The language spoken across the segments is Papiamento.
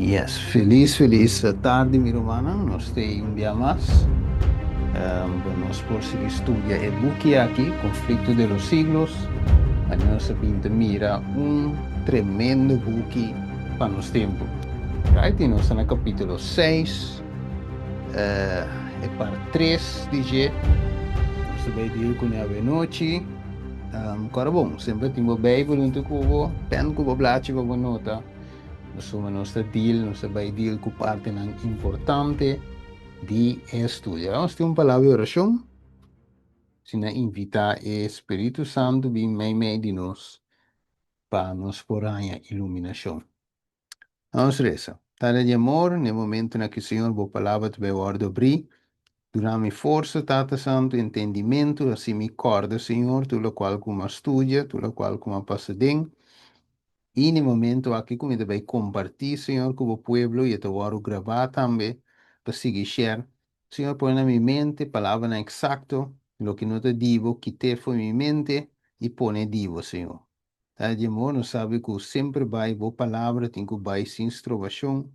Yes, felis felis tardi mi rumannan, nos ta un bia mas pa nos por sigui studia e buki aki, Conflicto de los Siglos. Aña nos a bin ta mira un tremendo buki pa nos tempu. Right, i nos ta na kapitulo 6, e part 3 di dje. Nos ta bai deal kuné awenochi. Kòrda bon, semper tin bo Beibel huntu ku bo, pèn ku bo blachi pa bo nota. Pasobra nos ta deal, nos ta bai deal ku partinan importante di e estudio. Nos tin un palabra di orashon, asina invitá e Spiritu Santu bin meimei di nos pa nos por haña iluminashon. Nos resa. Tata di amor, na e momentunan aki, Señor, bo palabra ta bai wòrdu abrí. Duna mi forsa, Tata Santu, entendimentu, hasi mi kòrda, Señor, tur lokual ku mi a studia, tur lokual ku mi a pasa den. I na e momento aki ku mi ta bai kompartí, Señor, ku bo pueblo, i e ta wòrdu grabá tambe pa sigui share. Señor, pone na mi mente palabranan eksakto, loke no ta di bo, kit'é for mi mente i pone di bo, Señor. Tata di amor, nos sabi ku semper bai bo palabra tin ku bai sin strobashon,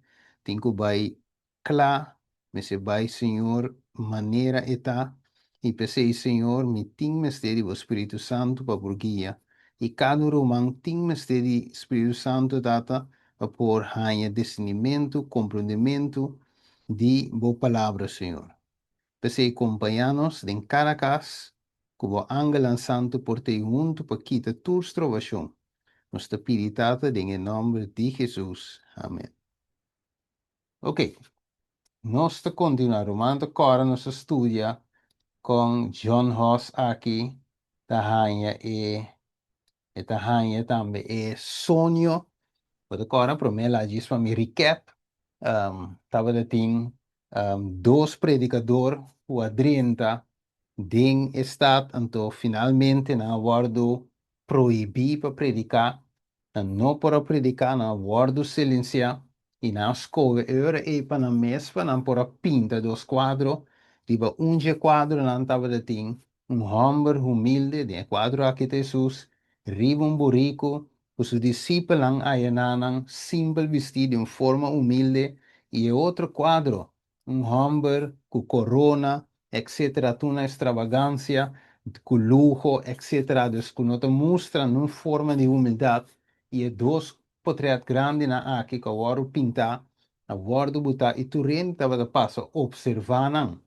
tin ku bai Kla, mester bai Señor manera e ta, i p'esei Señor mi tin mester di bo Spiritu Santu pa por guia, i kada un ruman tin mester di Spiritu Santu Tata pa por haña discernimentu, komprondementu di bo palabra Señor. P'esei kompañá nos den kada kas, ku bo angelnan santu por t'ei huntu pa kita tur strobashon. Nos ta pidi Tata den e nòmber di Jesus. Amen. Ok, nos ta kontinuá. Ruman ta kòrda nos ta studia kon John Huss aki ta haña e e ta haña tambe e soño. Bo ta kòrda promé la djis pa mi recap. Tabata tin dos predikador ku a drenta den e stat anto finalmente nan a wòrdu prohibí pa prediká. Nan no por a prediká, nan a wòrdu silensiá i nan a skohe e ora ei pa nan mes pa nan por a pinta dos kuadro. Riba un dje kuadronan tabata tin un hòmber humilde, den e kuadro aki ta Hesus, riba un buriku ku su disipelnan aya na nan simpel bistí di un forma humilde, i e otro kuadro un hòmber ku korona, etcetera, tur na estravagansia, ku luho, etcetera, dus ku no ta mustra nun forma di humildat, i e dos potrèt grandinan aki ku a wòrdu pintá, a wòrdu butá i tur hende tabata pasa opservá nan.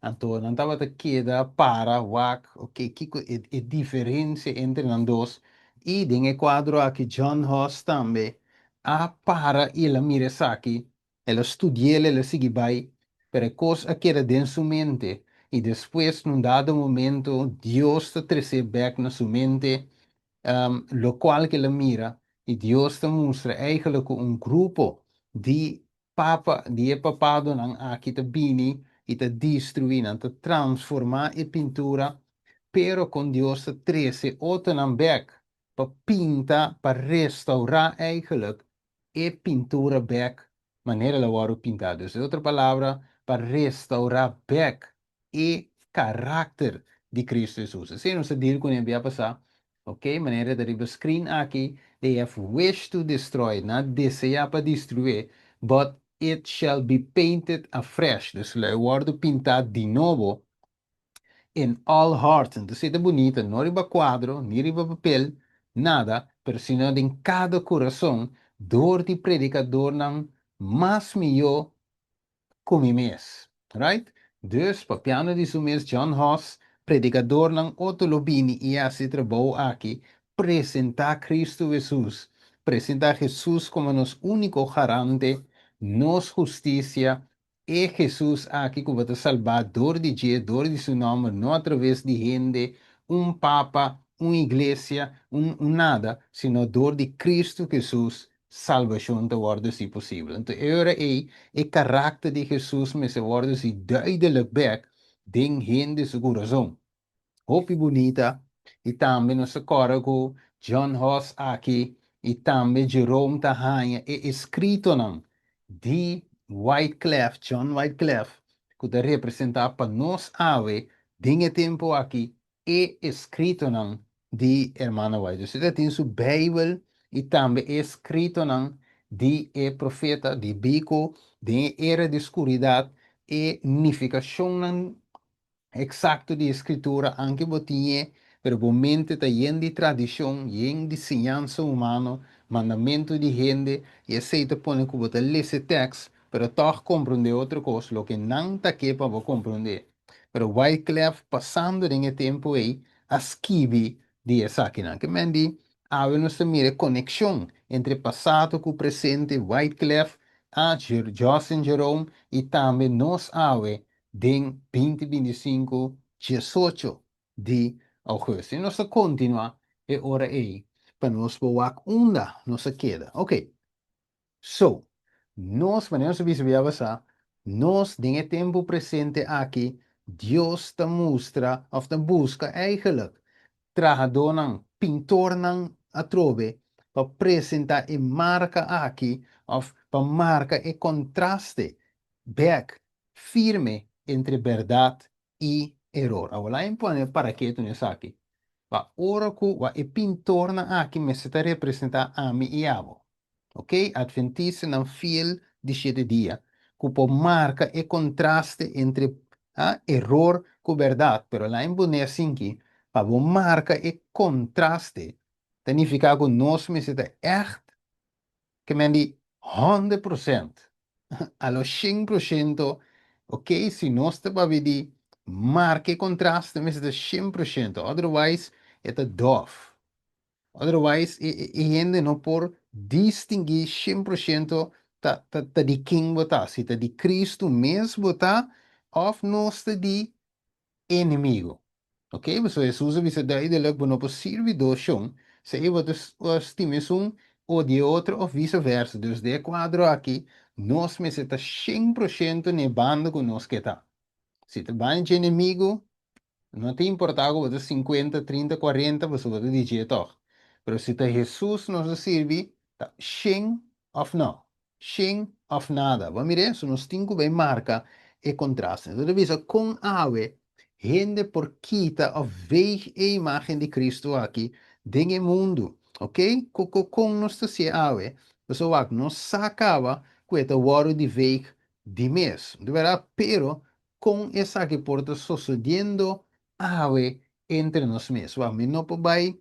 Anto nan tabata keda para wak, oke, kiko e e diferensia entre nan dos, i den e kuadro aki John Huss tambe a para i el a mira esaki. El a studi'el, el a sigui bai, pero e kos a keda den su mente, i despues na un dado momento Dios ta tres'é bèk na su mente lokual ku el a mira, i Dios ta mustra eigentlik ku un grupo di papa, di e papadonan aki ta bini i ta destruí, nan ta transformá e pintura, pero kon Dios ta trese otronan bèk pa pinta, pa restourá eigentlik e pintura bek manera el a wòrdu pintá. Dus den otro palabra, pa restaurá bek e karakter di Kristu Hesus. Esei nos a deal kuné bia pasá, ok, manera ta riba screen aki, they have wished to destroy, nan a deseá pa destrué, but it shall be painted afresh, dus lo e wòrdu pintá di nobo In all hearts, entonces e ta bunita, no riba cuadro, ni riba papel, nada, pero sino den cada curason, door di predicadornan mas miyo cu mi mes. Right? Dus, papiando di su mes, John Huss, predicadornan otro lo bini y haci e trabou aki, presenta Cristo Jesus, presenta Jesus como nos unico garante, nos husticia, E Hesus aki ku bo ta salbá dor di dje, dor di su nòmber, no atraves di hende, un papa, un iglesia, un un nada, sino dor di Kristu Hesus, salbashon ta wòrdu hasi posibel. Anto e ora ei, e karakter di Hesus mester wòrdu hasi duidelik bèk den hende su kurason. Hopi bunita i tambe nos ta kòrda ku John Huss aki i tambe Jerome ta haña e eskritonan di Wyclef, John Wyclef, ku ta representá pa nos awe den e tempu aki e eskritonan di Hermana White. Dus e ta tin su Beibel i tambe e eskritonan di e profeta, di biko den e era di skuridat e nifikashonnan eksakto di e Skritura, anke bo tin e, pero bo mente ta yen di tradishon, yen di siñansa humano, mandamentu di hende, i esei ta pone ku bo ta lesa e tèks, pero tòg komprondé otro kos, loke nan ta ke pa bo komprondé. Pero Wyclef, pasando den e tempu ei, a skibi di esakinan. Ke men di, awe nos ta mira e konekshon entre pasado ku presente, Wyclef, a Justin Jerome, i tambe nos awe den 2025, 18 di ougùstùs. I nos ta kontinuá e ora ei pa nos por wak unda nos a keda. Oké. So, nos, manera nos a bisa bia pasá, nos den e tempu presente aki, Dios ta mustra òf ta buska eigenlijk trahadónan, pintornan atrobe pa presentá e marka aki òf pa marka e kontraste bèk firme entre bèrdat i eror. Awor laat mi pone paraketu na esaki. Pa ora ku wa e pintornan aki mester ta representá ami i abo. Ok, Adventistanan fiel di shete dia, ku por marka e kontraste entre eror ku bèrdat. Pero laat mi pone asinki, pa bo marka e kontraste, ta nifiká ku nos mester ta ègt Ke men di 100%, a lo 100%, ok, si nos ta papia di marka e kontraste mester ta 100%, otherwise e ta dof. Otherwise e hende no por distinguí 100% ta ta di ken bo ta, si ta di Cristo mes bo ta òf nos ta di enemigo. Ok, pasobra Hesus a bisa duidelijk, bo no por sirbi dos shon, sea bo ta stima esun, odia e otro of vise versa. Dus den e kuadro aki, nos mester ta 100% na e banda ku nos ke ta. Si ta banda dje enemigo, no ta importa ku bo ta 50, 30, 40, pasobra bo ta di dje tòg. Pero si ta Hesus nos ta sirbi, ta 100 of no. Shen òf nada. Bo a mira eso? Nos tin ku bai marka e kontraste. Enton ta bisa kon awe hende por kita òf veeg e imágen di Kristu aki den e mundu. Ok? Kon nos ta si'e awe? Pasobra wak, nos sa kaba ku e ta wòrdu di veeg di mes. Di bèrdat? Pero kon esaki por ta sosodiendo awe entre nos mes? Wak, mi no por bai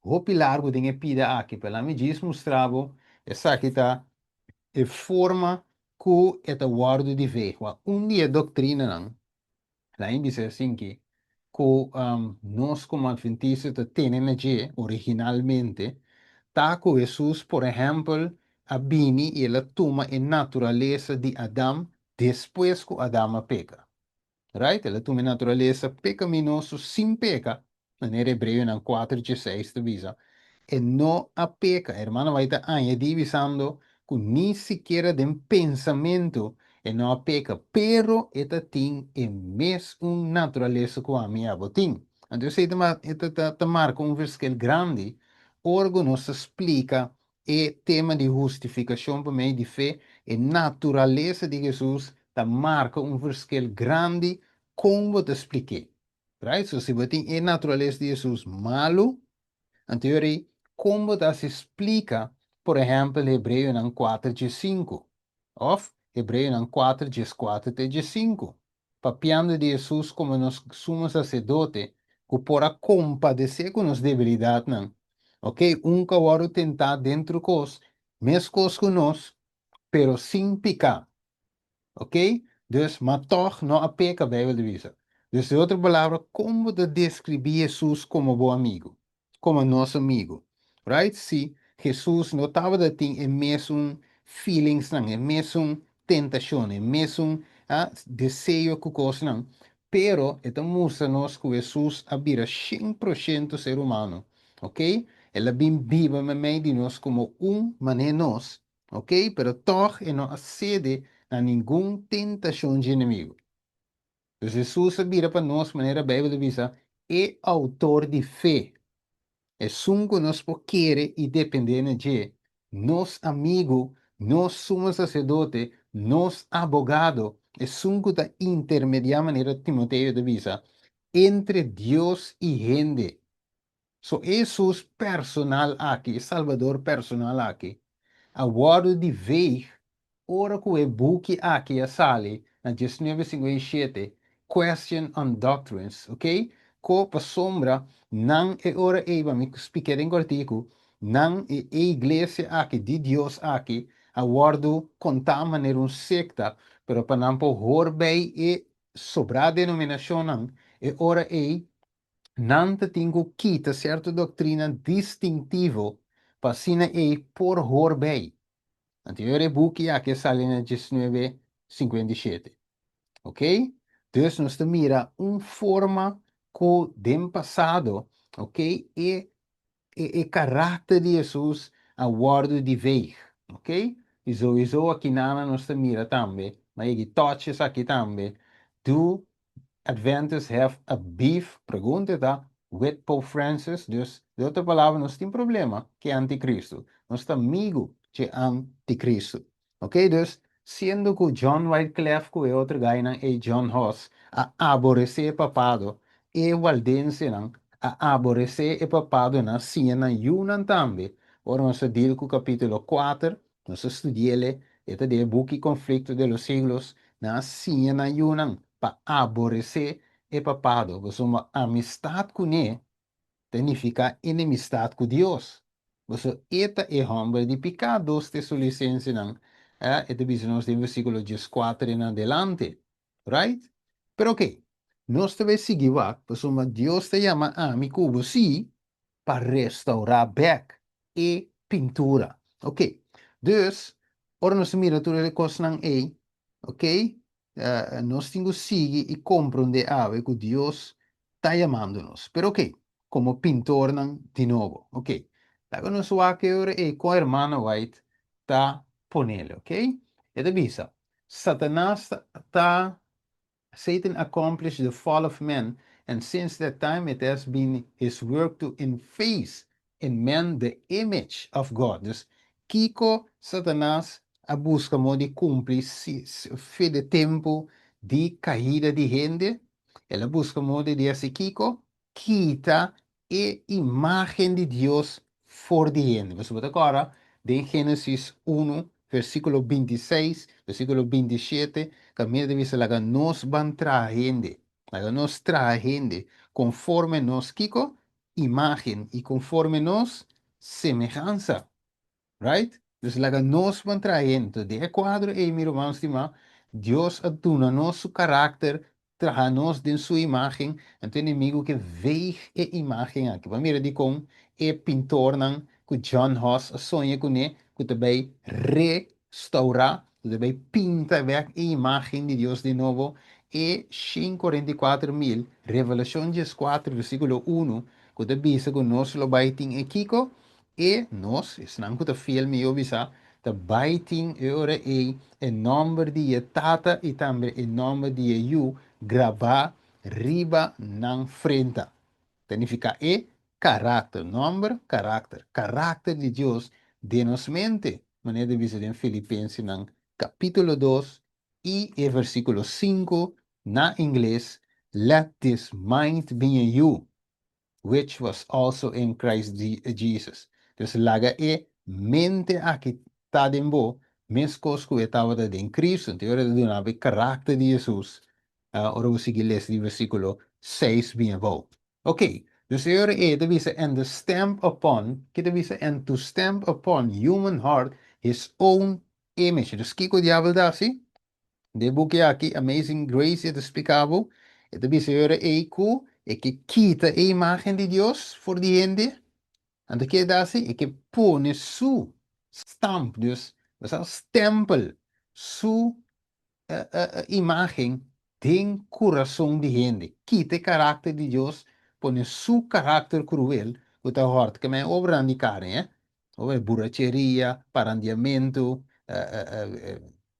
hopi largu den e pida aki, pero lami djis mustra bo esaki ta e forma ku e ta wòrdu di veeg. Wak, un di e doktrinanan, lami bisa asinki, ku nos komo adventista ta tene na dje originalmente, ta ku Hesus, por ehèmpel, a bini i el a tuma e naturalesa di Adam despues ku Adam a peka. Right? El a tuma e naturalesa pekaminoso sin peka, manera Hebreonan 4:16 ta bisa. E no a peka. Hermano White ta añadí bisando ku ni sikiera den pensamentu e no a peka, pero e ta tin e mes un naturalesa ku ami i abo tin. Anto esei ta ta marka un verschil grandi ora ku nos ta splika E tema di hustifikashon pa medio di fe, e naturalesa di Hesus ta marka un verschil grandi kon bo ta splik'é. Right? So si bo tin e naturalesa di Hesus malu, anto yori kon bo ta hasi splika, por ehèmpel, Hebreonan 4:15 òf Hebreonan 4:14 te 15? Papiando di Hesus komo nos Sumo Saserdote ku por a kompadesé ku nos debilidatnan. Ok, un ku a wòrdu tentá den tur kos, meskos ku nos, pero sin piká. Ok, dus, ma tòg no a peka, Beibel ta bisa. Dus, den otro palabra, kon bo ta deskribí Hesus komo bo amigu? Komo nos amigu. Right? Si Hesus no tabata tin e mesun feelingsnan, e mesun tentashon, e mesun deseo ku kosnan, pero e ta mustra nos ku Hesus a bira 100% ser humano. Ok? El a bin biba meimei di nos komo un manera nos, ok? Pero tòg e no a sede na ningun tentashon dje enemigu. Dus Hesus a bira pa nos, manera Beibel ta bisa, e outor di fe, esun ku nos por kere i dependé na dje, nos amigu, nos sumo saserdote, nos abogado, esun ku ta intermediá, manera Timoteo ta bisa, entre Dios i hende. So e Hesus personal aki, e Salbador personal aki, a wòrdu di veeg ora ku e buki aki a sali na 1957, Question on Doctrines, ok? Ko pasobra nan e ora ei, pa mi splik'é den kòrtiku, nan e iglesia aki di Dios aki a wòrdu kontá manera un sekta, pero pa nan por hor bei e sobrá denominashonnan, e ora ei nan ta tin ku kita sierto doktrina distintivo pa asina ei por hor bei. Anto e ora e buki aki a sali na 1957. Ok? Dus nos ta mira un forma ku den pasado, ok, e karakter di Hesus a wòrdu di veeg. Ok? I souiso akinana nos ta mira tambe, ma yegi touch esaki tambe, do Adventists have a beef, pregunta ta, with Pope Francis? Dus, den otro palabra, nos tin problema ku e antikristu. Nos ta amigu dje antikristu. Ok, dus, siendo ku John Wyclef ku e otro gainan ei, John Huss, a aboresé e papado, e waldensenan a aboresé e papado, nan a siña nan yunan tambe. Ora nos a deal ku kapítulo 4, nos a studi'ele, e ta den e buki Conflicto de los Siglos, nan a siña nan yunan pa aboresé e papado, pasobra amistat kuné ta nifiká enemistat ku Dios. Pasobra e ta e hòmber di piká, Dos Tesolisensenan, e ta bisa nos den versíkulo 14 en adelante. Right? Pero oké, nos ta bai sigui wak, pasobra Dios ta yama ami ku bo sí pa restaurá bèk e pintura. Oké, dus, ora nos ta mira tur e kosnan ei, oké, nos tin ku sigui i komprondé awe ku Dios ta yamando nos. Pero oké, komo pintornan di nobo. Oké, laga nos wak e ora ei kon Hermana White ta ponele, oké? E ta bisa, Satanas ta Satan accomplished the fall of man, and since that time it has been his work to inface in man the image of God. Dus, kiko Satanas a buska mo di kumpli fe de tempu di kaida di hende? El a buska moda di hasi kiko? Kita e imágen di Dios for di hende. Pasobra bo ta kòrda den Génesis 1, versíkulo 26, versíkulo 27, kaminda ta bisa laga nos ban traha hende. Laga nos traha hende konforme nos kiko? Imágen i konforme nos semehansa. Right? Dus laga nos ban traha hende. Den e kuadro ei, mi ruman stimá, Dios a duna nos su karakter, traha nos den su imágen, anto e enemigu ke veeg e imágen aki. Bo a mira dikon e pintornan ku John Huss a soña kuné ku ta bai restourá, ku ta bai pinta bèk e imágen di Dios di nobo, e 144,000, Revelashon 14 versíkulo 1, ku ta bisa ku nos lo bai tin e kiko? E nos, esnan ku ta fiel mihó bisá, ta bai tin e ora ei e nòmber di e Tata i tambe e nòmber di e Yu grabá riba nan frenta. Ta nifiká e karakter, nòmber, karakter, karakter di Dios den nos mente, manera ta bisa den Filipensenan kapítulo 2 i e versíkulo 5 na ingles, Let this mind be in you, which was also in Christ Jesus. Dus laga e mente aki ta den bo, meskos ku e tabata den Cristo. Anto ora ta duna bo e karakter di Jesus, ora bo sigui lesa di versíkulo 6 bin abou. Ok, dus e ora ei ta bisa and the stamp upon, ki ta bisa and to stamp upon human heart his own image. Dus kiko diabel ta hasi? Den e buki aki, Amazing Grace, e ta splika bo, e ta bisa e ora ei ku e ke kita e imágen di Dios for di hende. Anto ke e ta hasi? E ke pone su stamp, dus, bo sa, stèmpel su imágen den kurason di hende. Kita e karakter di Dios, pone su karakter kruel, ku ta hòrt ke men obranan di karni, eh. Obra buracheria, parandiamentu,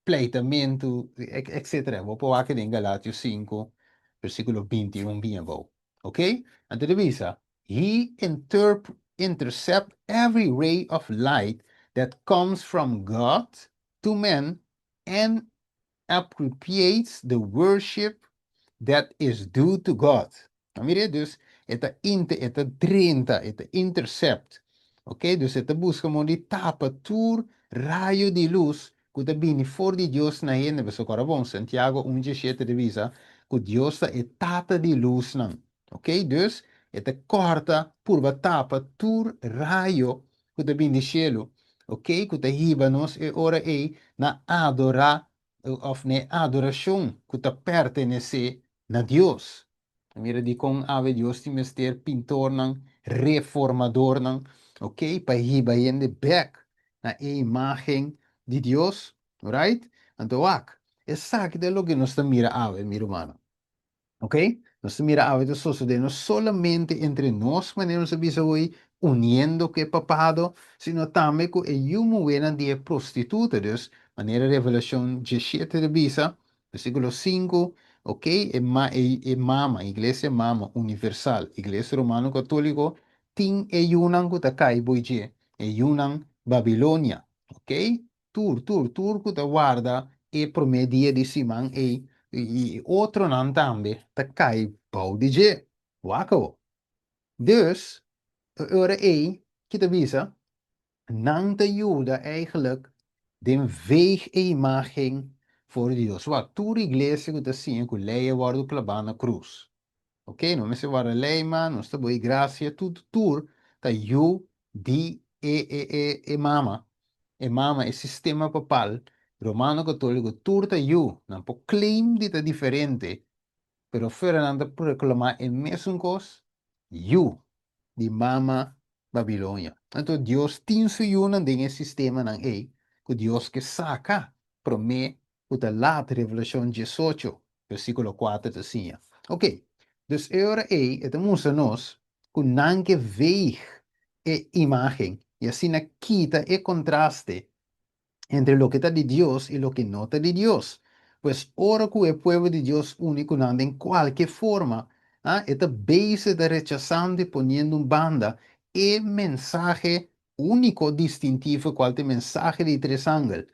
pleitamentu, etcetera. Bo por wak den Galatio 5, versíkulo 21 bin abou. Ok? Anto ta bisa, He intercept every ray of light that comes from God to men and appropriates the worship that is due to God. A mira, dus e ta inte, e ta drenta, e ta intercept. Ok, dus e ta buska modo di tapa tur. rayo di lus ku ta bini for di Dios na hende. Pasobra ora bon, Santiago un diesshete ta bisa ku Dios ta e Tata di lusnan. Ok, dus e ta kòrta, purba tapa tur rayo ku ta bini di shelu, ok, ku ta hiba nos e ora ei na adorá òf na e adorashon ku ta pertenesé na Dios. Mira dikon awe Dios tin mester pintornan, reformadornan, ok, pa hiba hende bèk na e imágen di Dios, right? Anto wak, esaki ta loke nos ta mira awe, mi rumannan. Ok? Nos ta mira awe ta sosodé no solamente entre nos, manera nos a bisa hoy, uniendo ku e papado, sino tambe ku e yu muhénan di e prostituta. Dus, manera Revelashon diesshete ta bisa, versíkulo sinku, ok, e ma, e, e mama, iglesia mama universal, Iglesia Romano Katóliko, tin e yunan ku ta kai boi dje, e yunan Babilonia. Ok? Tur, tur, tur ku ta warda e promé dia di siman ei i otronan tambe ta kai bou di dje. Wak awor. Dus, e ora ei, ki ta bisa? Nan ta yuda eigenlijk den veeg e imágen for di Dios. Wak, tur iglesia ku ta siña ku lei a wòrdu klabá na krus. Ok, no mester warda lei ma nos ta boi gracia tur tur ta yu di e e e e mama, e mama e sistema papal romano catolico tur ta yu, nan por claim di ta diferente pero fuera nan ta proclama e mesun cos, yu di mama Babilonia. Anto Dios tin su yunan den e sistemanan ei cu Dios ke saca prome ku ta lat Revelashon diesocho, versíkulo kuater ta siña. Oké, dus e ora ei e ta mustra nos ku nan ke veeg e imágen i asina kita e kontraste entre loke ta di Dios i loke no ta di Dios. Pues ora ku e pueblo di Dios uni ku nan den kualke forma, e ta bezig ta rechasando i poniendo un banda e mensahe Úniko distintivo kual ta e mensahe di tres angel,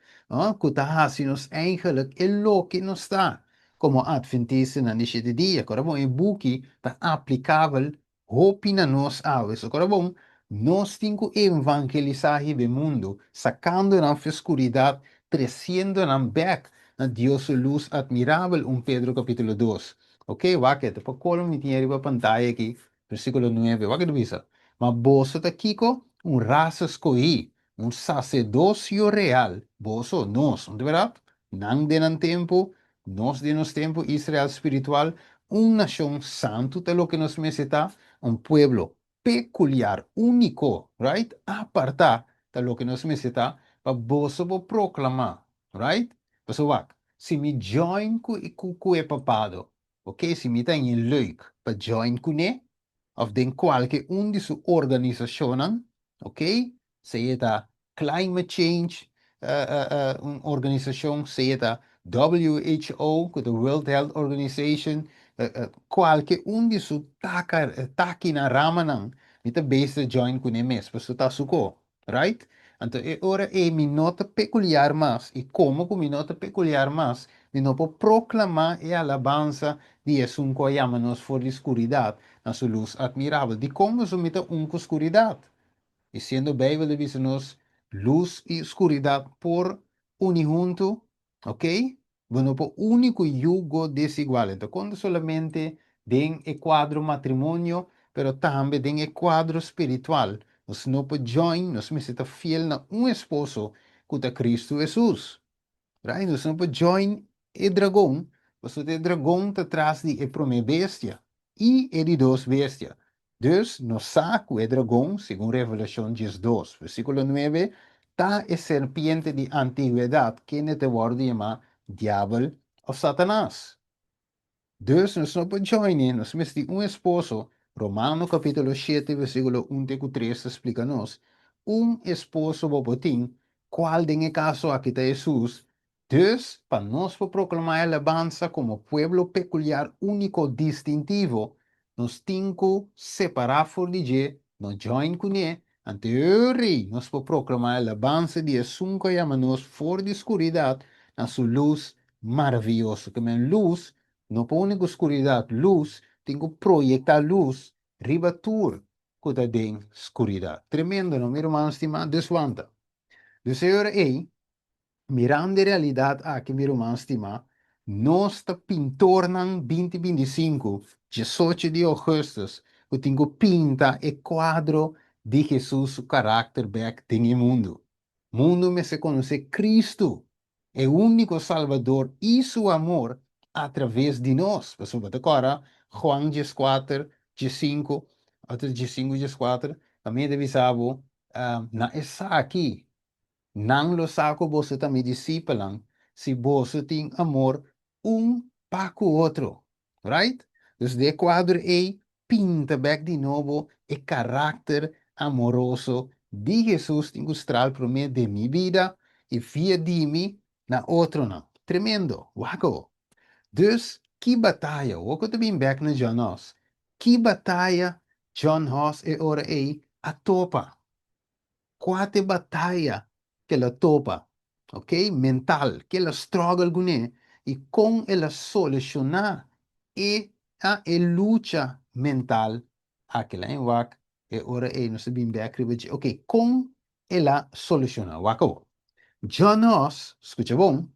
ku ta hasi nos eigenlik e loke nos ta komo Atventistanan di shete dia. Kora bon, e buki ta aplikabel hopi na nos awe. So kora bon, nos tin ku evangelisá hiba e mundu, sakando nan for e skuridat, tresiendo nan bèk na Dios su lus atmirabel, un Pedro kapítulo dos. Oke, wak e ta pa kolmo mi tin e riba pantaya aki. Versíkulo nuebe, wak e ta bisa, Ma boso ta kiko? Un rasa skohí, un saserdosio real. Boso, nos, no ta bèrdat? Nan den nan tempu, nos den nos tempu, Israel spiritual, un nashon santu ta loke nos mester ta, un pueblo pekuliar, úniko, right? Apartá ta loke nos mester ta, pa boso por proklamá, right? Pasobra wak, si mi join ku ku e papado, Ok, si mi ta haña leuk pa join kuné òf den kualke un di su organisashonnan, ok, sea ta Climate Change un organisashon, sea ta WHO ku ta World Health Organization, kualke un di su taka takinan, ramanan, mi ta bes ta join kuné mes, pasobra ta su ko. Right? Anto e ora ei mi no ta pekuliar mas, i komo ku mi no ta pekuliar mas, mi no por proklamá e alabansa di Esun ku a yama nos for di skuridat na su lus atmirabel. Dikon pasobra mi ta un ku skuridat? I siendo Beibel ta bisa nos, lus i skuridat por uni huntu, Ok? Bo no por uni cu yugo desigual. E ta conta solamente den e cuadro matrimonio, pero tambe den e cuadro spiritual. Nos no por join, nos mester ta fiel na un esposo cu ta Cristo Jesus. Right? Nos no por join e dragon, pasobra e dragon ta tras di e prome bestia i e di dos bestia. Dus, nos sa ku e dragon, segun Revelashon diesdos, versíkulo nuebe, ta e serpiente di antigwedat, kende ta wòrdu yamá Diabel òf Satanas. Dus, nos no por join e, nos mester tin un esposo. Romano kapítulo shete, versíkulo un te ku tres ta splika nos, Un esposo bo por tin, kual den e kaso aki ta Hesus, Dus, pa nos por proklamá e alabansa komo pueblo pekuliar, úniko, distintivo, nos tin ku separá for di dje, no join kuné, anto e rei nos por proklamá e alabansa di Esun ku a yama nos for di skuridat na su lus maravioso. Ke men lus no por uni ku skuridat, lus tin ku proyektá lus riba tur ku ta den skuridat. Tremendo, no, mi rumannan stimá? Dus wanta. Dus e ora ei, mirando e realidat aki, mi ruman stimá, nos ta pintornan 2025, 18 di ougùstùs, ku tin ku pinta e kuadro di Hesus su karakter bèk den e mundu. Mundu mester konosé Kristu, e úniko Salbador i su amor atraves di nos. Pasobra bo ta kòrda Juan 14, 15, òf 15, 14, kaminda ta bisa bo, Na esaki nan lo sa ku boso ta mi disipelnan, si boso tin amor un pa ku otro. Right? Dus den e kuadro ei pinta bek di nobo e karakter amoroso di Hesus tin ku stral promé den mi bida i via di mi na otronan. Tremendo! Wak awo. Dus, ki bataya! Wak ku ta bin bek na John Huss. Ki bataya John Huss e ora ei a topa? Kua ta e bataya ku el a topa, ok, mental, ku el a struggle kuné i kon el a solushoná e a e lucha mental aki? Lain wak e ora ei nos ta bin bek riba dje. Ok, kon el a solushoná? Wak awor. John Huss, skucha bon,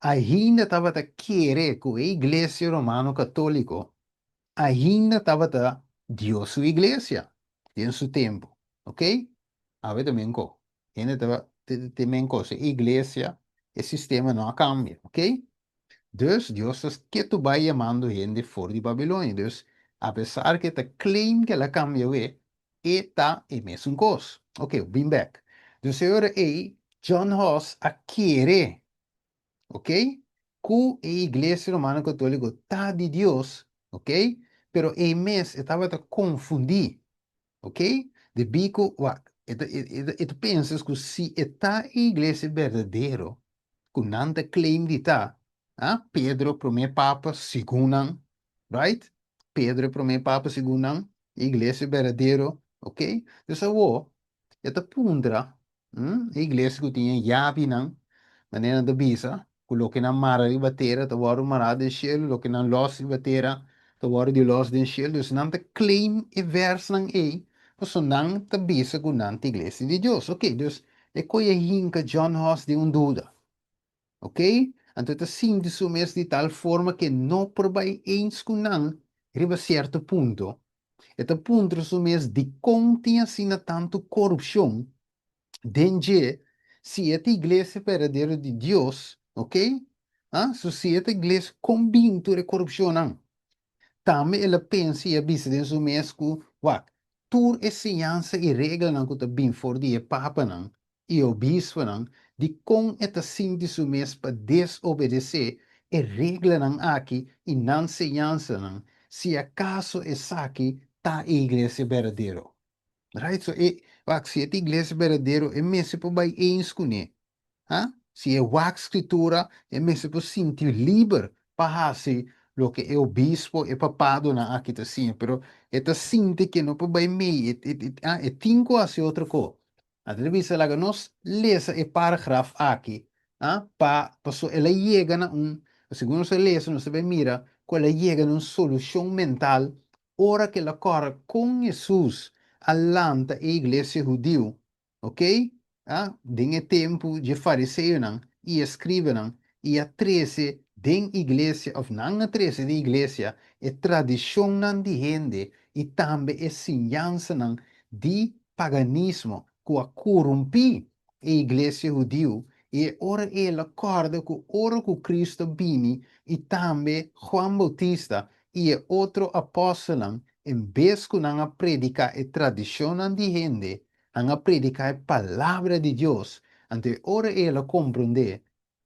ainda tabata kere ku e Iglesia Romano Katóliko ainda tabata Dios su iglesia den su tempu, ok? Awe ta men ko. Hende ta te men kos. E iglesia, e sistema no a kambia, ok? Dus Dios ta ketu bai yamando hende for di Babilonia. Dus apesar ke ta claim ke el a kambia awe, e ta e mesun kos. Ok, bin bek. Dus e ora ei John Huss a kere ok, ku e Iglesia Romano Katóliko ta di Dios, ok, pero ei mes e tabata konfundí, ok, debí ku, wak, e ta, e, e ta pensa ku si e ta e iglesia berdadero ku nan ta claim di ta, ah, Pedro promé papa segun nan, right? Pedro e promé papa segun nan, e iglesia berdadero, ok? Dus awor, E ta puntra e iglesia ku tin e yabinan, manera nan ta bisa, ku loke nan mara riba tera ta wòrdu mará den shelu, loke nan lòs riba tera ta wòrdu di lòs den shelu. Dus nan ta claim e vèrsnan ei, pasobra nan ta bisa ku nan ta iglesia di Dios. Oke, dus e koe a hinka John Huss den un duda. Ok? Anto e ta sinti su mes di tal forma ku e no por bai eens ku nan riba sierto punto. E ta puntra su mes dikon tin asina tantu korupshon den dje si e ta iglesia berdadero di Dios, ok? Ah, so si e ta iglesia kon bin tur e korupshonnan? Tambe el a pensa i a bisa den su mes ku, wak, tur e siñansa i reglanan ku ta bin for di e papanan i obisponan di kon e ta sinti su mes pa desobedesé e reglanan aki i nan señansanan, si akaso esaki ta e iglesia berdadero. Right? So e, wak, si e ta iglesia berdadero, e mester por bai eens kuné. Ha? Si e wak Skritura, e mester por sinti liber pa hasi loke e obispo, e papadonan aki ta siña. Pero e ta sinti ke no por bai mei, e, e, e, e tin ku hasi otro ko. Anto ta bisa laga nos lesa e paragraf aki, ah, pa, paso el a yega na un, segun nos a lesa nos ta bai mira ku el a yega na un solushon mental ora ku el a kòrda kon Hesus a lanta e iglesia hudiu, ok, ah, den e tempu dje fariseonan i eskribanan i a trese den iglesia, òf nan a trese den iglesia, e tradishonnan di hende i tambe e siñansanan di paganismo ku a korumpí e iglesia hudiu, i e ora el a kòrda ku ora ku Kristu a bini i tambe Juan Boutista i e otro apòstelnan, en bes ku nan a prediká e tradishonnan di hende, nan a prediká e palabra di Dios. Anto e ora el a komprondé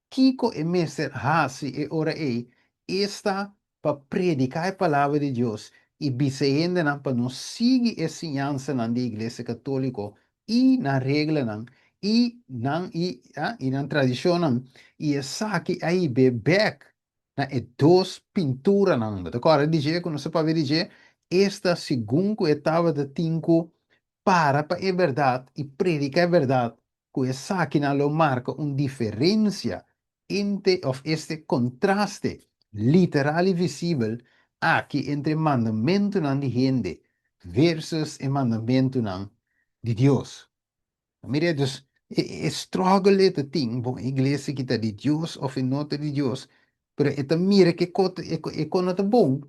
Kiko e mester hasi e ora ei? Esta pa prediká e Palabra di Dios i bisa e hendenan pa no sigui e siñansanan di Iglesia Katóliko i nan reglanan i nan i i nan tradishonnan. I esaki a hib'é bèk na e dos pinturanan. Bo ta kòrda di dje ku nos a papia di dje? Esta segun ku e tabata tin ku para pa e bèrdat i prediká e bèrdat ku esakinan lo marka un diferensia ente òf este kontraste literal i visibel aki entre mandamentunan di hende versus e mandamentunan di Dios. Mira, dus, E struggle e ta tin, bon, e iglesia ki ta di Dios of e no ta di Dios, pero e ta mira ke ko e ko no ta bon.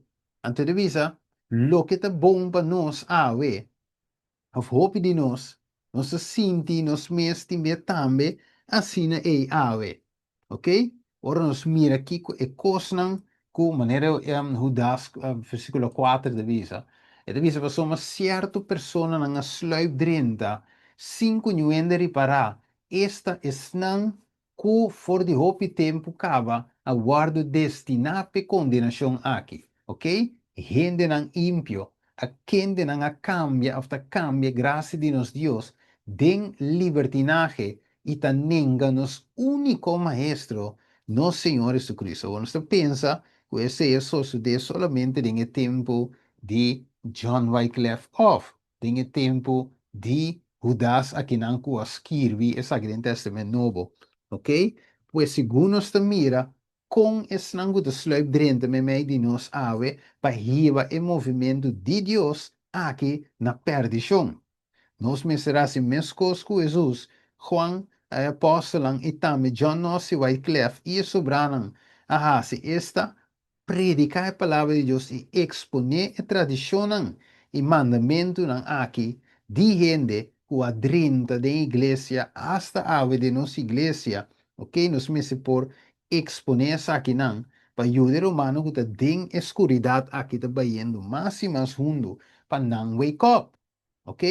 Anto e ta bisa, loke ta bon pa nos awe, of hopi di nos, nos ta sinti nos mes tin bia tambe asina ei awe. Ok? Ora nos mira kiko e kosnan ku, manera Hudas versíkulo kuater ta bisa, e ta bisa pasobra sierto personanan a sluip drenta sin ku niun hende ripará, esta esnan ku for di hopi tempu kaba a wòrdu destiná p'e kondenashon aki. Ok? Hendenan impio, a kendenan a kambia òf ta kambia grasia di nos Dios den libertinahe i ta nenga nos úniko Maestro, nos Señor Jesucristo. Awor nos ta pensa ku esei a sosodé solamente den e tempu di John Wyclef òf den e tempu di Hudas akinan ku a skirbi esaki den Tèstamènt Nobo. Oke? Pues segun nos ta mira kon esnan ku ta sluip drenta meimei di nos awe pa hiba e movimentu di Dios aki na pèrdishon. Nos mester hasi meskos ku Hesus, Juan, e apòstelnan i tambe John Knox i Wyclef i e sobranan a hasi, esta, prediká e Palabra di Dios i eksponé e tradishonnan i mandamentunan aki di hende ku a drenta den iglesia asta awe den nos iglesia, oke, nos mester por eksponé esakinan pa yuda e rumannan ku ta den e skuridat aki ta bayendo mas i mas hundu pa nan wake up. Ok?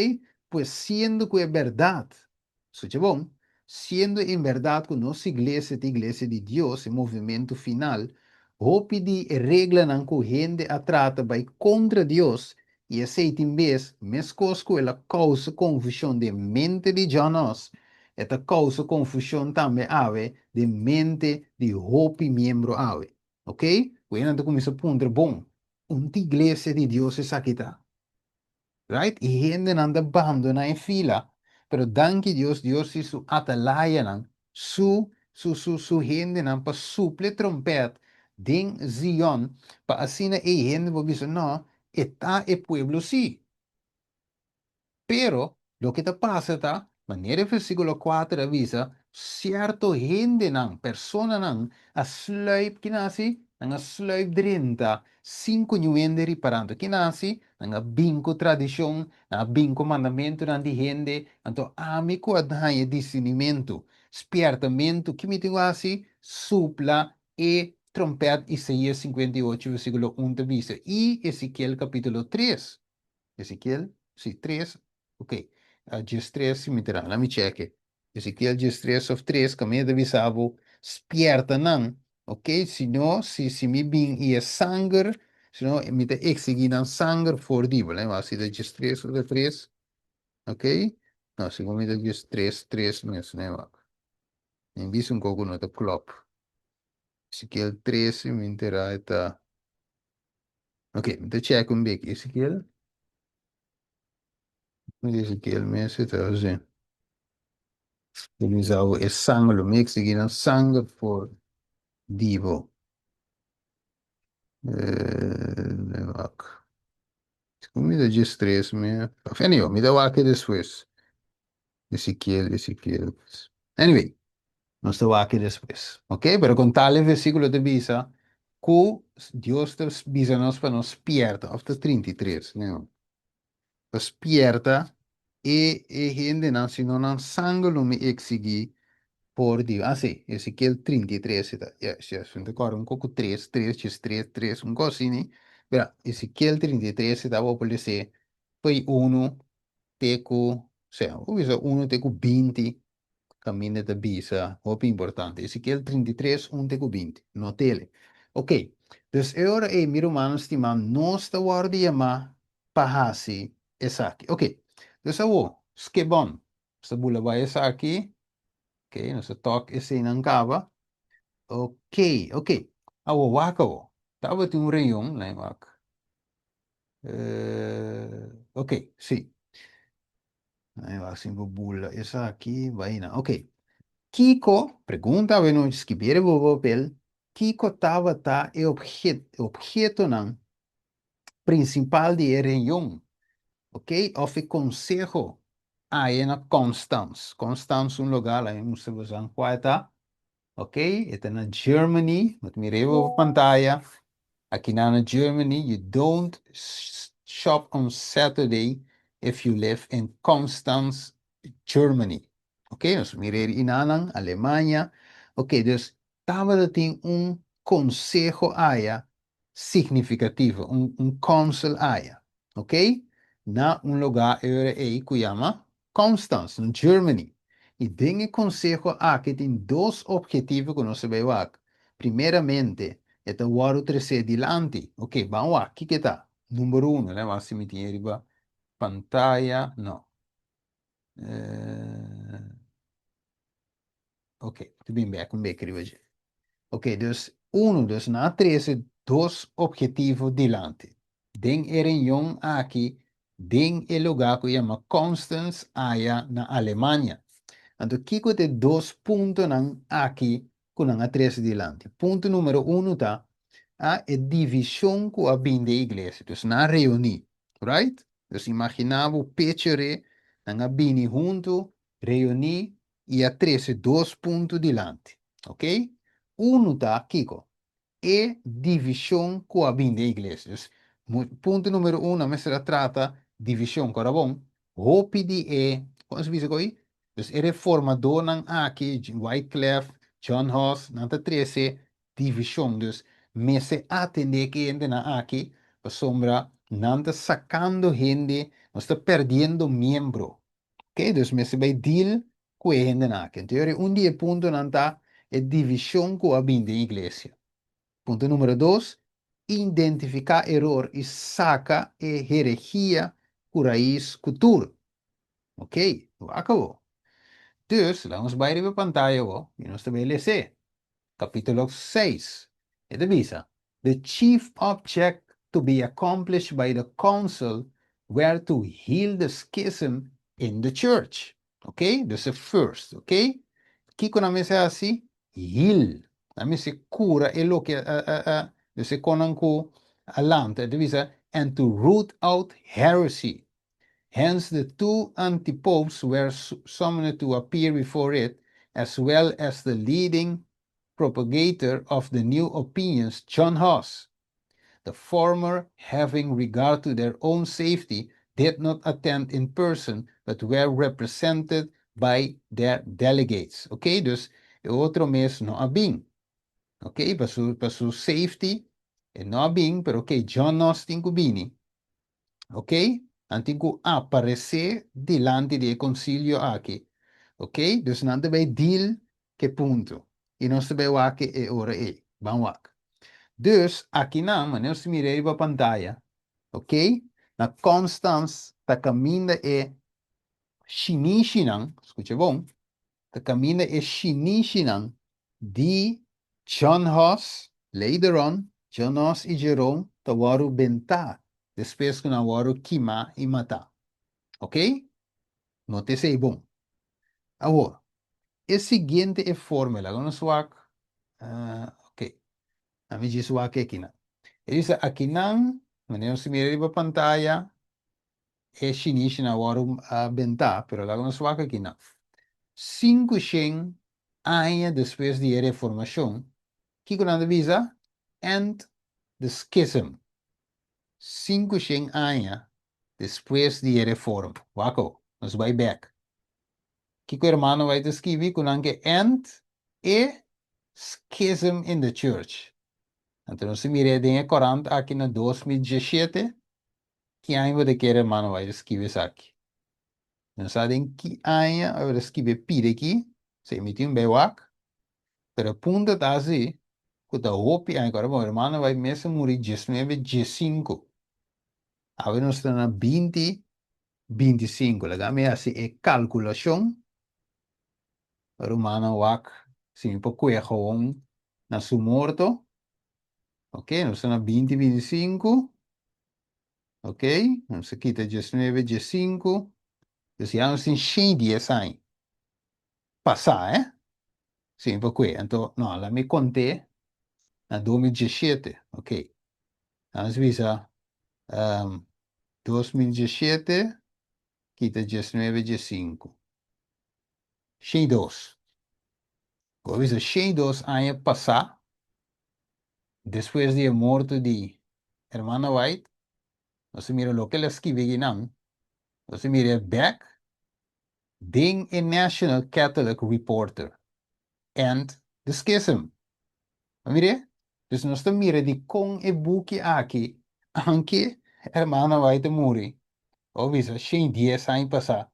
Pues siendo ku e bèrdat, skucha bon, siendo en bèrdat ku nos iglesia ta iglesia di Dios, e movimentu final, hopi di e reglanan ku hende a trata bai kontra Dios, i esei tin bes, meskos ku el a kousa konfushon den mente di John Hus, e ta kousa konfushon tambe awe den mente di hopi miembro awe. Ok? Ku e nan ta kuminsá puntra, Bon, un ta iglesia di Dios esaki ta? Right? I hendenan ta bandoná e fila, pero danki Dios, Dios tin su atalayanan, su, su, su, su hendenan pa supla e trompèt den Zion, pa asina ei hende por bisa, No, e ta e pueblo sí. Pero, loke ta pasa ta, manera e versíkulo kuater a bisa, sierto hendenan, personanan, a sluip, ki nan hasi? Nan a sluip drenta sin ku niun hende ripará. Anto ki nan hasi? Nan a bin ku tradishon, nan a bin ku mandamentunan di hende. Anto ami ku a haña disinimentu, spièrtamentu, ki mi tin ku hasi? Supla e trompèt, Isaías 58 versíkulo un ta bisa, i Ezekiel kapítulo tres. Ezekiel, sí, tres, ok, 13 si mi ta ra, lami cheke. Ezekiel 13 of tres, kaminda ta bisa bo, spierta nan, ok, si no, si, si mi bin i e sanger, si no, mi ta eksigi nan sanger for di bo. Lami wak si ta 13 of ta tres, ok, no, segun mi ta 13, tres mes, lami wak. Mi bisa un koko no ta klop. Ezekiel tres, si mi ta ra, e ta. Ok, mi ta check un bek. Ezekiel? Ezekiel mes e ta haci. Utilisa e sanger, lo mi exigi nan sanger for di bo. Eh, wak. Mi ta djes tres mi. Anyway, mi ta wak despues. Ezekiel, Ezekiel. Anyway, nos ta wak despues. Ok, pero con tal e versículo ta bisa cu Dios ta bisa nos pa nos spierta, of ta 33, no? Pa spierta e, e hendenan, sino nan sanger lo mi exigi por Dios. Ah, sí, Ezekiel 33 e ta. Yes, yes, mi ta corda un poco 3, 3, djes 3, 3, un cosa así, Mira, Ezekiel 33 e ta bo por lese foi 1 te ku, sea, bo bisa unu te ku 20 kaminda ta bisa hopi importante. Ezekiel 33, 1 te ku 20. Notele. Ok, dus e ora ei, mi rumannan stimá, nos ta wòrdu yamá pa hasi esaki. Ok, dus awor, skebon. Nos ta bula bai esaki. Ok, nos ta tòk eseinan kaba. Ok, ok. Awor, wak awor. Tabatin un reunion, lei wak. Eh, ok, sí. Ahí va, sin bula esaki, vaina. Ok. Kiko, pregunta, bueno, skibiere bo papel, Kiko tabata e objet, objetonan principal di e reunion? Ok, of e conseho? Aya na Konstanz. Konstanz un lugar, laga mi mustra boso kua e ta. Ok, e ta na Germany. Bo ta mira riba pantaya. Aki na Germany, you don't shop on Saturday if you live in Konstanz, Germany. Ok, nos mira einan, Alemania. Ok, dus tabatin un konseho aya signifikativo, un council aya. Ok? Na un lugá ei ku yama Konstanz, na Germany. I den e konseho aki tin dos ophetivo ku nos ta bai wak. Primeramente, e ta wòrdu tresé dilanti. Ok, ban wak, kiko ta? Number 1, ne? Mas si mi tin riba pantaya, no. Ok, ta bin bèk un bek riba dje. Ok, dus 1, dus nan a trese dos ophetivo dilanti. Den e reunion aki, den e lugá ku yama Konstanz aya na Alemania. Anto kiko ta e dos puntonan aki ku nan a trese dilanti? Punto numero 1 ta a e divishon ku a bin den iglesia. Dus nan a reuní, right? Dus imaginá bo pechere, nan a bini huntu, reuní i a trese dos punto dilanti. Ok? Unu ta kiko? E divishon ku a bin den iglesia. Dus punto numero 1 a mester a trata divishon. Kora bon? Hopi di e, kon se bisa koi? Dus e reformadornan aki, Wycliffe, John Huss, nan ta trese divishon. Dus mester atendé ku e hendenan aki pasobra nan ta sakando hende, nos ta perdiendo miembro. Ok, dus mester bai deal ku e hendenan aki. Anto yori un di e puntonan ta e divishon ku a bin den iglesia. Punto numero 2, identifiká eror i saka e herehia ku rais ku tur. Ok, wak awor. Dus, laga nos bai riba e pantaya awor i nos ta bai les'é. Kapítulo 6. E ta bisa, The chief object to be accomplished by the council were to heal the schism in the church. Ok, dus e first, ok? Kiko nan mester hasi? Heal. Nan mester kura e loke a, a, a, dus e konan ku a lanta. E ta bisa, and to root out heresy. Hence the two antipopes were summoned to appear before it, as well as the leading propagator of the new opinions, John Huss. The former, having regard to their own safety, did not attend in person, but were represented by their delegates. Ok, dus e otro mes no a bin. Ok, pa su safety, e no a bin, pero ok, John Huss tin ku bini. Ok, nan tin ku aparesé dilanti di e konsilio aki. Ok, dus nan ta bai deal ku punto. I nos ta bai wak e ora ei. Ban wak. Dus, akinan, manera nos mira riba pantaya, ok, na Konstanz ta kaminda e shinishinan, skucha bon, ta kaminda e shinishinan di John Huss, later on, John Huss i Jerome ta wòrdu bentá despues ku nan wòrdu kimá i matá. Ok? Nota esei bon. Awor, e siguiente e fórmula, laga nos wak, ok, ami djis wak akinan. E bisa akinan, manera nos mira riba pantaya, e shinishinan a wòrdu bentá, pero laga nos wak akinan. 500 aña despues di e reformashon, kiko nan ta bisa? End the schism. 500 aña despues di e reforma. Wak, nos bai bèk. Kiko hermano bai ta skibi ku nan ke end e schism in the church. Anto nos mira den e korant aki na 2017, ki aña bo ta kere hermano bai ta skibi esaki? No sa den ki aña bo ta skibi pide aki, se mi tin bai wak, pero punto ta así, ku ta hopi aña, kora bon, hermano bai mes a muri 1915. Awe nos ta na 2025. Laga mi hasi e kalkulashon. Rumannan wak, si mi por kue gewoon na su morto. Ok, nos ta na 2025. Ok, nos a kita 1915. Dus ya nos tin 110 aña. Pasá, eh? Si mi por kue. Anto, no, laga mi kont'é na 2017. Ok. Nos bisa 2017. kita 19 15. 102. Bo a bisa 102 aña pasá, despues di e morto di Hermana White, nos a mira loke el a skibi akinan, nos a mira e bèk den e National Catholic Reporter and the Schism. A mir'é? Dus nos ta mira di kon e buki aki, anke Hermana White a muri, bo a bisa 110 aña pasá,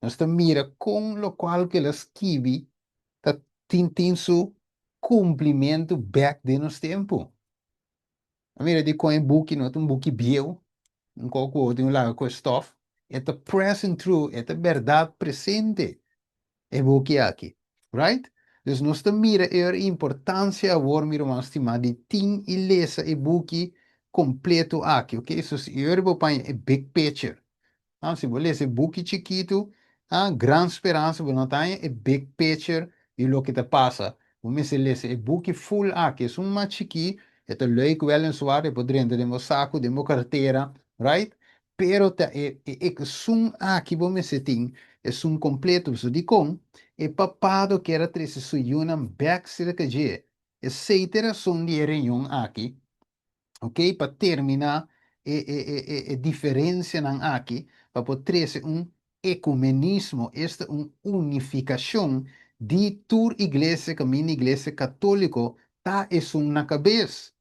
Nos ta mira kon lokual ku el a skibi ta tin tin su kumplimentu bèk den nos tempu. A mira dikon e buki no ta un buki bieu, un kos ku bo tin ku laga ku e stòf, e ta present true, e ta bèrdat presente, e buki aki. Right? Dus nos ta mira e importansia awor, mi ruman stimá, di tin i lesa e buki kompleto aki, ok? So si e ora bo paña e big picture, ah, si bo lesa e buki chikitu, ah, Gran Speransa, bo no ta haña e big picture di loke ta pasa. Bo mester lesa e buki full aki. Esun mas chikí, e ta leuk weliswaar, e por drenta den bo saku, den bo kartera, right? Pero ta e esun aki bo mester tin, esun kompleto. Pasobra dikon? E papado kier a trese su yunan bèk serka dje. Esei ta e rason di e reunion aki, ok, pa terminá e e e e diferensianan aki, pa por trese un ekumenismo, esta un unifikashon di tur iglesia kaminda iglesia katóliko ta esun na kabes.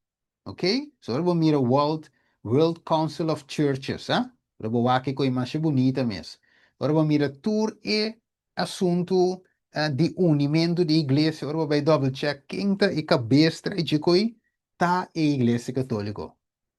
Ok, so ora bo mira World World Council of Churches, ha? Ora bo wak e koi masha bunita mes. Ora bo mira tur e asuntu di unimentu di iglesia, ora bo bai double check ken ta e kabes tras dje koi, ta e iglesia katoliko.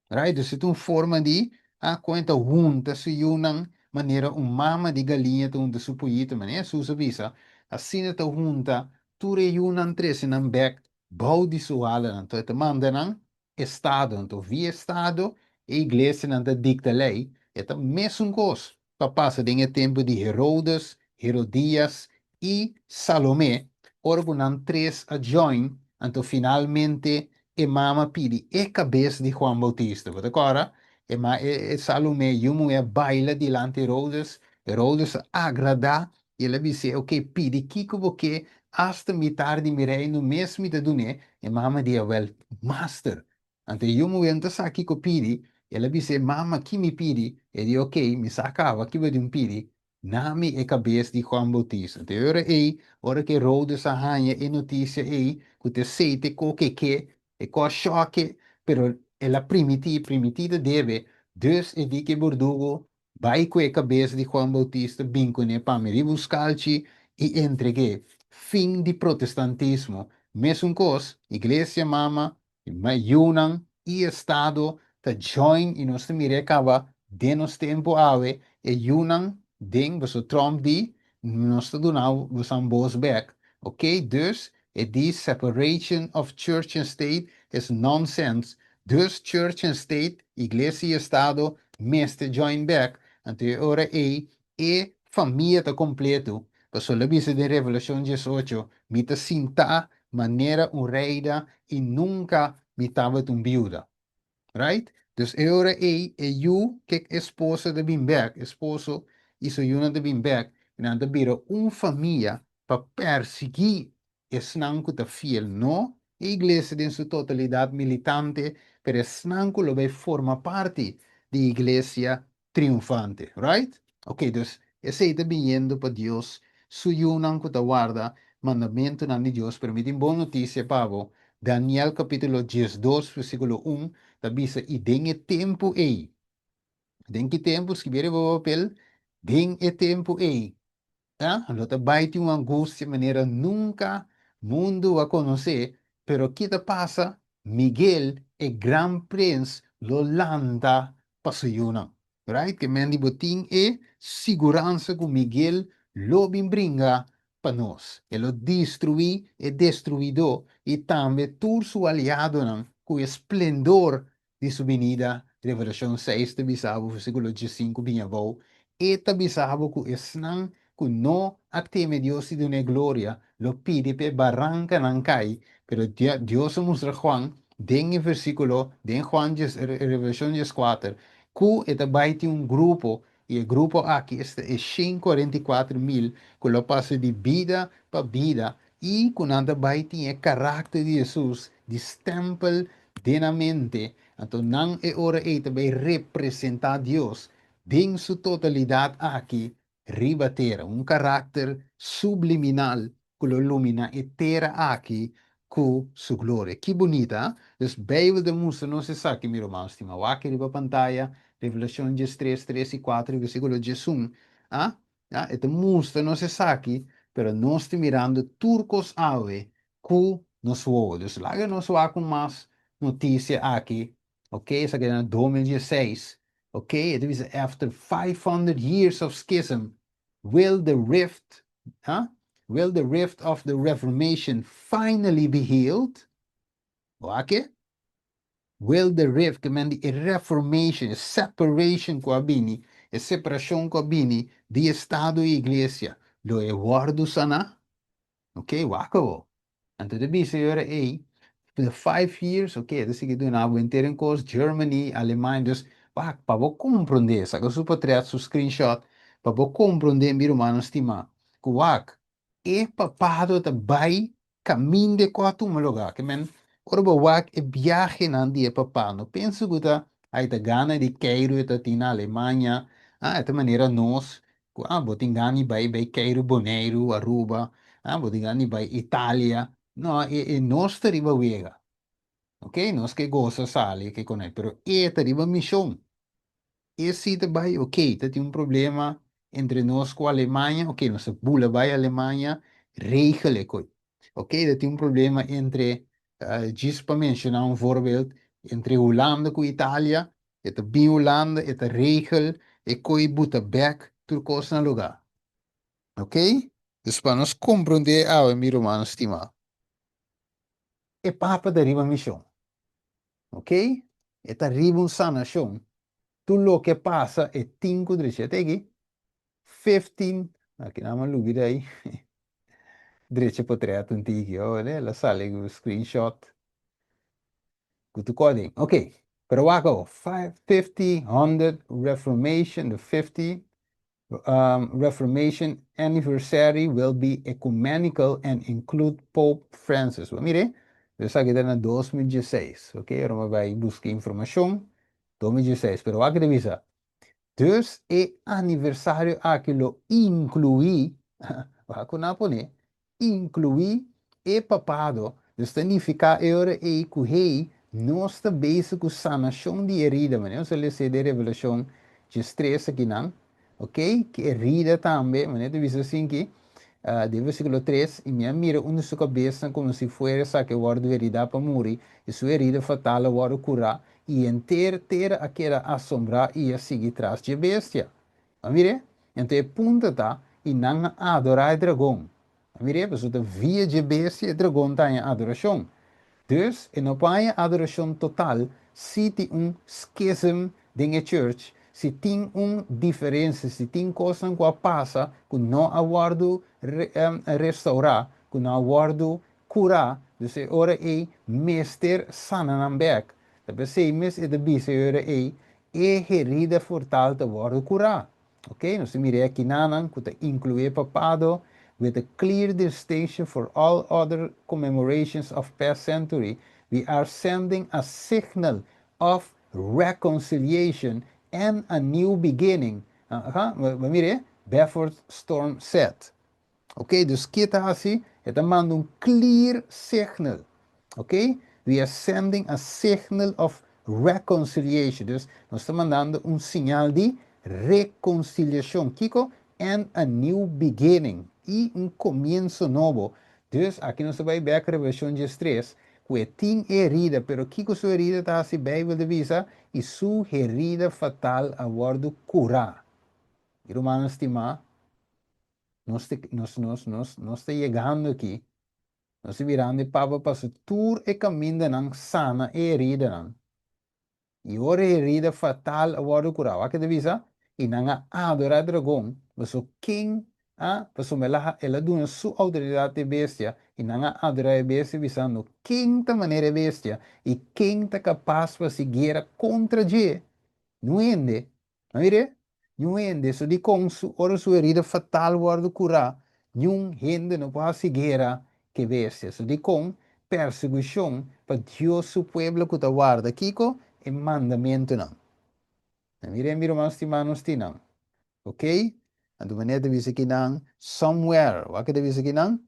Right? Dus e ta un forma di ha kon e ta hunta su yunan manera un mama di galiña ta hunta su poyito, manera Hesus a bisa, asina ta hunta tur e yunan trese nan bek Bou di su halanan, anto e ta manda nan estado, anto via estado e iglesianan ta dikta lei, e ta mesun kos ku a pasa den e tempu di Herodes, Herodias i Salomé, ora ku nan tres a join, anto finalmente e mama pidi e kabes di Juan Bautista. Bo ta kòrda? E ma e Salomé yu muhé a baila dilanti Herodes, Herodes a agradá I el a bis'é, Oké, pidi kiko bo ke, asta mitar di mi reino mes mi ta dun'é. E mama di, Awèl, master. Anto e yu muhé no ta sa kiko pidi. El a bis'é, Mama, ki mi pidi? E di, Oké, mi sa kaba ki bo di un pidi. Na mi e kabes di Juan Bautista. Anto e ora ei, ora ku Herodes a haña e notisia ei, ku ta esei ta e koke ke, e ko a shòk'e, pero el a primití, primití ta debe, dus e di ku e burdugu, Bai ku e kabes di Juan Bautista bin kuné pa mi riba un skalchi i entreg'é. Fin di protestantismo. Mesun kos, Iglesia Mama, yunan i Estado ta join i nos ta mir'é kaba den nos tempu awe, e yunan den boso Trump di nos ta duna bosan bos bek, ok, dus e di separation of church and state is nonsense, Dus Church and State, Iglesia i Estado, mester join bek, anto e ora ei e famia ta kompleto, pasobra lo bisa den Revelashon 18, Mi ta sintá manera un reida i nunka mi tabata un biuda. Right? Dus e ora ei e yu kek esposa ta bin bek, esposo i su yunan ta bin bek, i nan ta bira un famia pa persiguí Esnan ku ta fiel, no e iglesia den su totalidat militante, pero esnan ku lo bai forma parti di iglesia triunfante. Right? Ok, dus esei ta biniendo pa Dios su yunan ku ta warda mandamentunan di Dios. Pero mi tin bon notisia pa bo. Daniel kapítulo 12 versíkulo 1 ta bisa, I den e tempu ei, den ki tempu? Skibí riba bo papel, den e tempu ei, Ta, lo ta bai tin un angustia manera nunca mundu a conoce, pero ki ta pasa? Miguel, e gran prins, lo lanta pa su yunan. Right? Ke men di bo tin e siguransa cu Miguel lo bin bringa pa nos. E lo destrui e destruidó y tambe tur su aliadonan cu e splendor di su binida, Revelashon 6 ta bisa bo, versíkulo 15 bini abou, e ta bisa bo ku esnan ku no a teme Dios i dun'é gloria lo pidi pa e barankanan kai, pero Dios a mustra Juan den e versíkulo den Juan Revelashon 14 ku e ta bai tin un grupo. I e grupo aki, esta e 144.000, ku lo pasa di bida pa bida i ku nan ta bai tin e karakter di Hesus di stèmpel den nan mente, anto nan e ora ei ta bai representá Dios den su totalidat aki riba tera, un karakter subliminal ku lo luminá e tera aki ku su gloria. Ki bunita, ha? Dus Beibel ta mustra nos esaki, mi ruman stima. Wak riba pantaya, Revelashon 13, 3 i 4, versíkulo 11, ha? Ya, e ta mustra nos esaki, pero nos ta mirando tur kos awe ku nos wowo. Dus laga nos wak un mas notisia aki. Ok, esaki ta na 2016. Ok, e ta bisa after 500 years of schism, will the rift, huh? Will the rift of the Reformation finally be healed? Wak? Will the rift, ke men di e Reformation, e separation ku a bini, e separashon ku a bini di Estado i Iglesia, lo e wòrdu saná? Ok, wak awo. Anto ta bisa e ora ei, the 5 years, ok, ta sigui duna bo henter un kos, Germany, Alemania, dus, wak, pa bo komprondé, saka su portret, su screenshot, pa bo komprondé, mi rumannan stimá, ku wak, e papado ta bai kaminda ku a tuma lugá. Ke men, ora bo wak e biahenan di e papa, no pensa ku ta, ai ta gana di keiru e ta tin na Alemania, ah, e ta manera nos, ku ah, bo tin gana di bai bai keiru Boneiru, Aruba, ah, bo tin gana di bai Italia. No, e nos ta riba wega. Ok, nos ke gosa sali ke konai, pero e ta riba mishon. E si ta bai, ok, ta tin un problema entre nos ku Alemania, ok, nos ta bula bai Alemania, regel e koi. Ok, ta tin un problema entre, djis pa menshoná un voorbeeld, entre Hulanda ku Italia, e ta bin Hulanda, e ta regel e koi buta bèk tur kos na lugá. Ok? Dus pa nos komprondé awe, mi rumannan stimá, e Papa ta riba mishon. Ok? E ta riba un sanashon. Tur loke pasa e tin ku drecha. Te aki, 15, aki nan a lubida ei. Drecha potret un tiki, oh, el a sali ku screenshot ku tur kos. Ok, pero wak awo, 50, 100 Reformation, the 50 Reformation anniversary will be ecumenical and include Pope Francis. Bo mira, esaki ta na 2016, ok? Ora mi bai buska informashon, 2016, pero wak ta bisa. Dus e aniversario aki lo inkluí, wak ku nan a pone, inkluí e papado, dus ta nifiká e ora ei ku hey, nos ta bezig ku sanashon di herida, manera nos a lesa den Revelashon 13 akinan, ok, ku herida tambe, manera ta bisa asinki, den versíkulo 3, i mi a mira un di su kabesnan komo si fuera esaki a wòrdu heridá pa muri, i su herida fatal a wòrdu kurá, i henter tera a keda asombrá i a sigui tras dje bestia. A mir'é? Anto e punto ta, i nan a adorá e dragon. A mir'é? Pasobra ta via dje bestia e dragon ta haña adorashon. Dus, e no por haña adorashon total si tin un schism den e church, si tin un diferensia, si tin kosnan ku a pasa ku no a wòrdu restaurá, ku no a wòrdu kurá. Dus e ora ei mester sana nan bèk. Ta p'esei mes e ta bisa e ora ei, E herida fortal ta wòrdu kurá. Ok, nos ta mira e akinanan ku ta inkluí e papado, with a clear distinction for all other commemorations of past century, we are sending a signal of reconciliation and a new beginning. Aha, bo mira e? Bedford Storm said. Ok, dus ke ta hasi? E ta manda un clear signal. Ok, we are sending a signal of reconciliation. Dus nos ta mandando un señal di reconciliacion. Kiko? And a new beginning. I un comienso nobo. Dus aki nos ta bai bek Revelacion 13, ku e tin herida, pero kiko su herida ta hasi? Bijbel ta bisa, i su herida fatal a wòrdu kurá. Mi rumannan stimá, nos ta yegando aki. Nos ta mirando e Papa pasa tur e kamindanan sana e heridanan. I ora e herida fatal a wòrdu kurá, wak e ta bisa? I nan a adorá e dragon, pasobra ken a, pasobra el a, el a duna su outoridat e bestia, i nan a adorá e bestia bisando, Ken ta manera e bestia, i ken ta kapas pa hasi guera kontra dje? No hende. A mir'é? Niun hende, so dikon su ora su herida fatal wòrdu kurá, niun hende no por hasi guera ku e bestia. So dikon persekushon pa Dios su pueblo ku ta warda kiko? E mandamentunan. Na mira mi ruman stimá nos tin nan. Ok? Anto manera ta bisa kinan somewhere. Wak ta bisa kinan?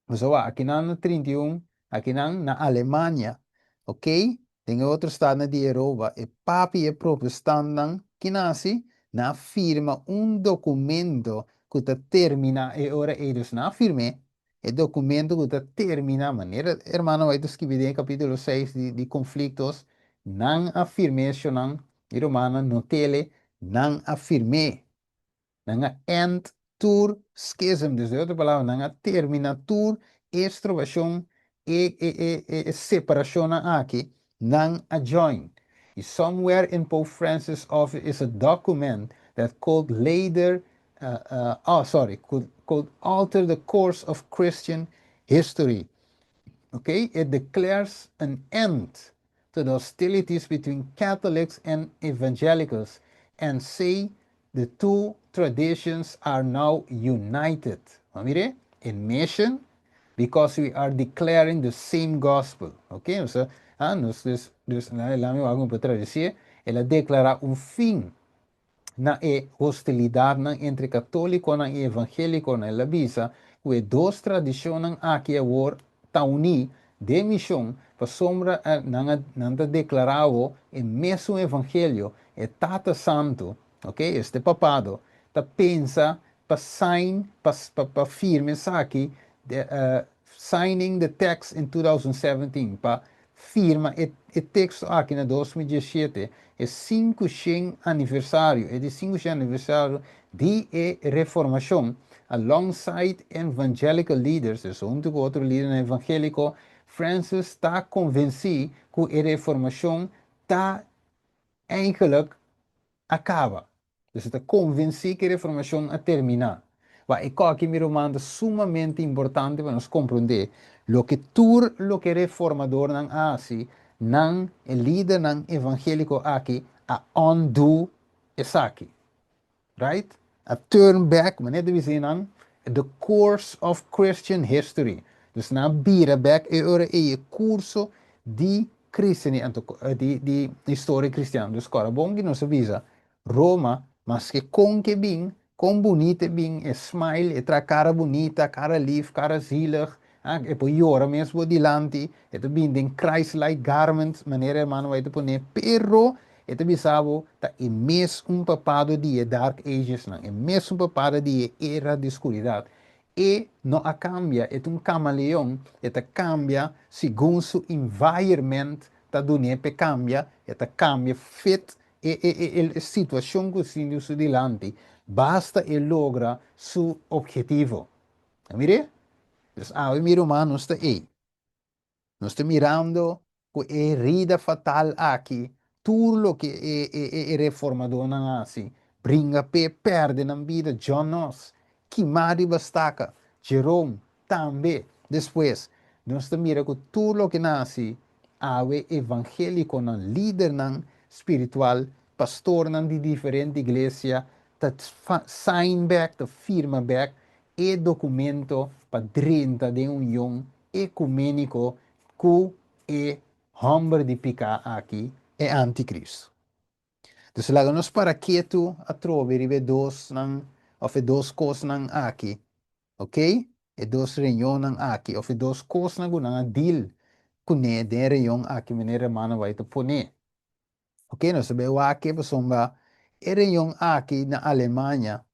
Nos a wak akinan na 31, akinan na Alemania. Ok? Den e otro stadnan di Europa, e papa i e protestantnan ki nasi, nan a firma un documento ku ta termina e ora ei. Dus nan a firm'é e documento cu ta termina, manera hermano White ta skibi den e capítulo 6 di Conflictos, nan a firm'é eshonan, e rumannan notele, nan a firm'é. Nan a end tur schism, dus den otro palabra, nan a termina tur e strobacion, e separacionnan aki, nan a join. Y somewhere in Pope Francis office is a document that could later, oh sorry, could alter the course of Christian history. Okay, it declares an end to the hostilities between Catholics and evangelicals and say the two traditions are now united. Mire, in mission, because we are declaring the same gospel. Ok, so, nos, dus, laat me algo para tradusí, el a deklará un fin na e hostilidatnan entre katólikonan i evangélikonan. El a bisa ku e dos tradishonnan aki awor ta uní den mishon, pasobra nan ta deklará e mesun evangelio. E Tata Santu, ok, este papado, ta pensa pa sign, pa firma esaki, signing the text in 2017, pa firma e teksto aki na 2017, e 500 aniversario, e di 500 aniversario di e Reformashon, alongside evangelical leaders, e huntu ku otro lider evangéliko, Francis ta konvensí ku e Reformashon ta eigenlijk a kaba. Dus e ta konvensí ku e Reformashon a terminá. Ma e kos aki, mi ruman, ta sumamente importante pa nos komprondé. Loke tur loke reformadornan a hasi, nan e lidernan evangéliko aki a undo esaki. Right? A turn back, manera ta bisa nan, the course of Christian history. Dus nan a bira back e ora e kurso di cristianismo, di historia kristian. Dus awor bon ku nos bisa, Roma, maske kon ku bin, kon bunita bin, e smile, e traha kara bunita, kara lief, kara zielig, e por yora mes dilanti, e ta bin den Christ-like garment, manera hermano White ta pone, pero e ta bisabo ta e mesun papado di e Dark Ages nan, e mesun papado di e era di skuridat. E no a kambia, e ta un kamaleon, e ta kambia segun su environment ta dun'é pa kambia, e ta kambia fit e situashon ku tin su dilanti, basta e logra su ophetivo. Mire? Dus, mi ruman, nos ta ei. Nos ta mirando ku e herida fatal aki, tur loke e reformadornan a hasi, bringa p'e pèrdè nan bida, John Knox, kimá riba staka, Jerome, tambe. Despues, nos ta mira ku tur loke nan a hasi, awe evangélikonan, lidernan spiritual, pastornan di diferente iglesia, ta sign back, ta firma back e dokumento pa drenta den union ekuméniko ku e hòmber di piká aki, e antikristu. Dus laga nos para ketu atrobe riba e dosnan, òf e dos kosnan aki, ok? E dos reunionnan aki, òf e dos kosnan ku nan a deal kuné den e reunion aki, manera hermano White a pone. Ok, nos ta bai wak pasobra e reunion aki na Alemania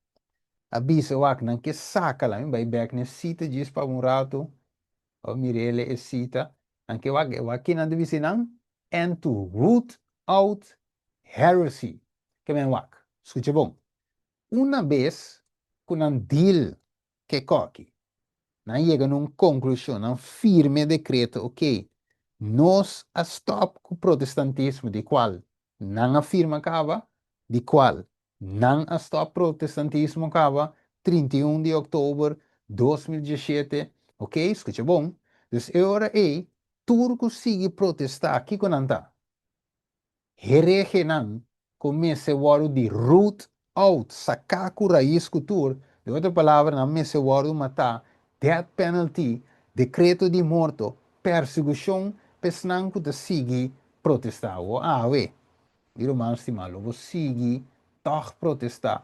a bisa wak nan ke saka la mi bai bèk na e sita djis pa un ratu, pa mir'é e sita, nan ke wak wak kinan ta bisa nan and to root out heresy. Ke men wak, skucha bon. Una bes ku nan deal ku e kos aki, nan yega na un konklushon, nan firma e dekreto, ok, nos a stòp ku protestantismo, di kual nan a firma kaba, di kual nan a stòp protestantismo kaba, 31 di òktober 2017, ok, skucha bon, dus e ora ei, tur ku sigui protestá, kiko nan ta? Herehenan ku mester wòrdu di root Out, saká ku rais ku tur, den otro palabra nan mester wòrdu matá, death penalty, dekreto di morto, persigushon pa esnan ku ta sigui protestá. Awor awe, mi ruman stimá, lo bo sigui tòg protestá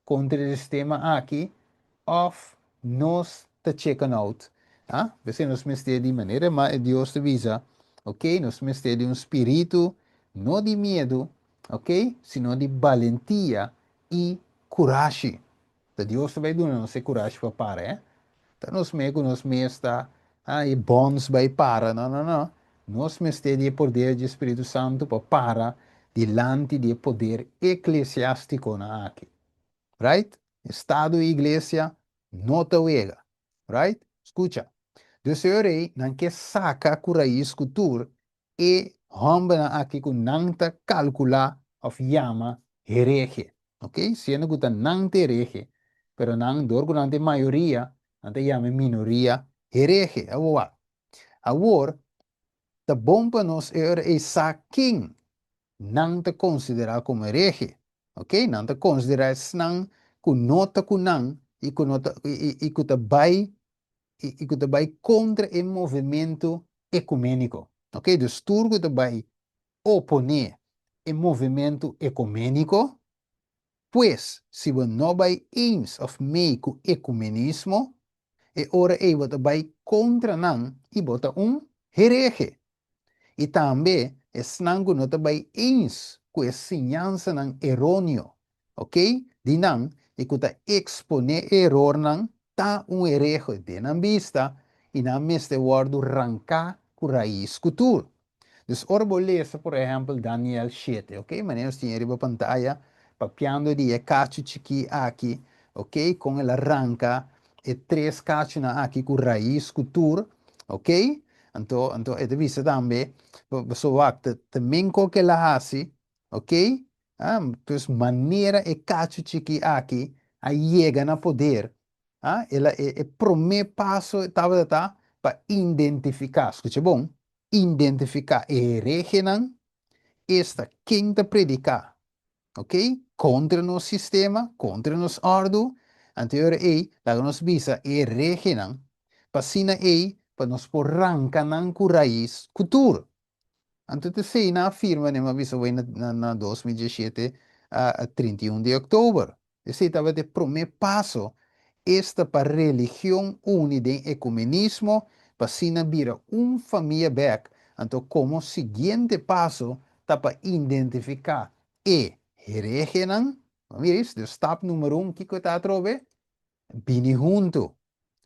kontra e sistema aki òf nos ta chicken out? Ah, p'esei nos mester di manera ma e Dios ta bisa, ok, nos mester di un spiritu no di miedu, ok, sino di balentia i kurashi. Ta Dios ta bai duna nos e kurashi pa para, eh. Ta nos me ku nos mes ta, ah, e bons bai para, no, no, no. Nos mester di e poder di e Spiritu Santu pa para dilanti di e poder eklesiástikonan aki. Right? Estado i iglesia no ta wega. Right? Skucha. Dus e ora ei nan ke saka ku rais ku tur e hòmbernan aki ku nan ta kalkulá òf yama herehe. Ok? Siendo ku ta nan ta herehe, pero nan, dor ku nan ta e mayoria, nan ta yama e minoria herehe. Awor wak. Awor, ta bon pa nos e ora ei sa ken nan ta konsiderá komo herehe. Ok, nan ta konsiderá esnan ku no ta ku nan i ku no ta i ku ta bai i ku ta bai kontra e movementu ekuméniko. Ok, dus tur ku ta bai oponé e movementu ekuméniko, pues si bo no bai eens òf mee ku ekumenismo, e ora ei bo ta bai kontra nan i bo ta un herehe. I tambe esnan ku no ta bai eens ku e siñansanan eróneo, ok, di nan i ku ta eksponé e erornan ta un herehe den nan bista i nan mester wòrdu ranká ku rais ku tur. Dus ora bo lesa por ehèmpel Daniel shete, ok, manera nos tin e riba pantaya, papiando di e kachu chikí aki, ok, kon el a ranka e tres kachunan aki ku rais ku tur, ok, Anto, anto e ta bisa tambe, pasobra wak, ta, ta men ko ke el a hasi, ok? Ah, pues manera e kachu chiki aki a yega na poder, ah, el a, e, e promé paso tabata ta pa identifiká, skucha bon, identifiká e herehenan, esta ken ta prediká Ok, kontra nos sistema, kontra nos òrdu, anto e ora ei laga nos bisa e regenan, pa asina ei pa nos por ranka nan ku rais ku tur. Anto ta esei nan a firma den, mi a bisa wei na na 2017 31 di òktober. Esei tabata e promé paso, esta pa religion uni den ekumenismo pa asina bira un famia bèk, anto komo siguiente paso ta pa identifiká e herehenan. Bo mira is, dus stap numero un kiko ta atrobe? Bini huntu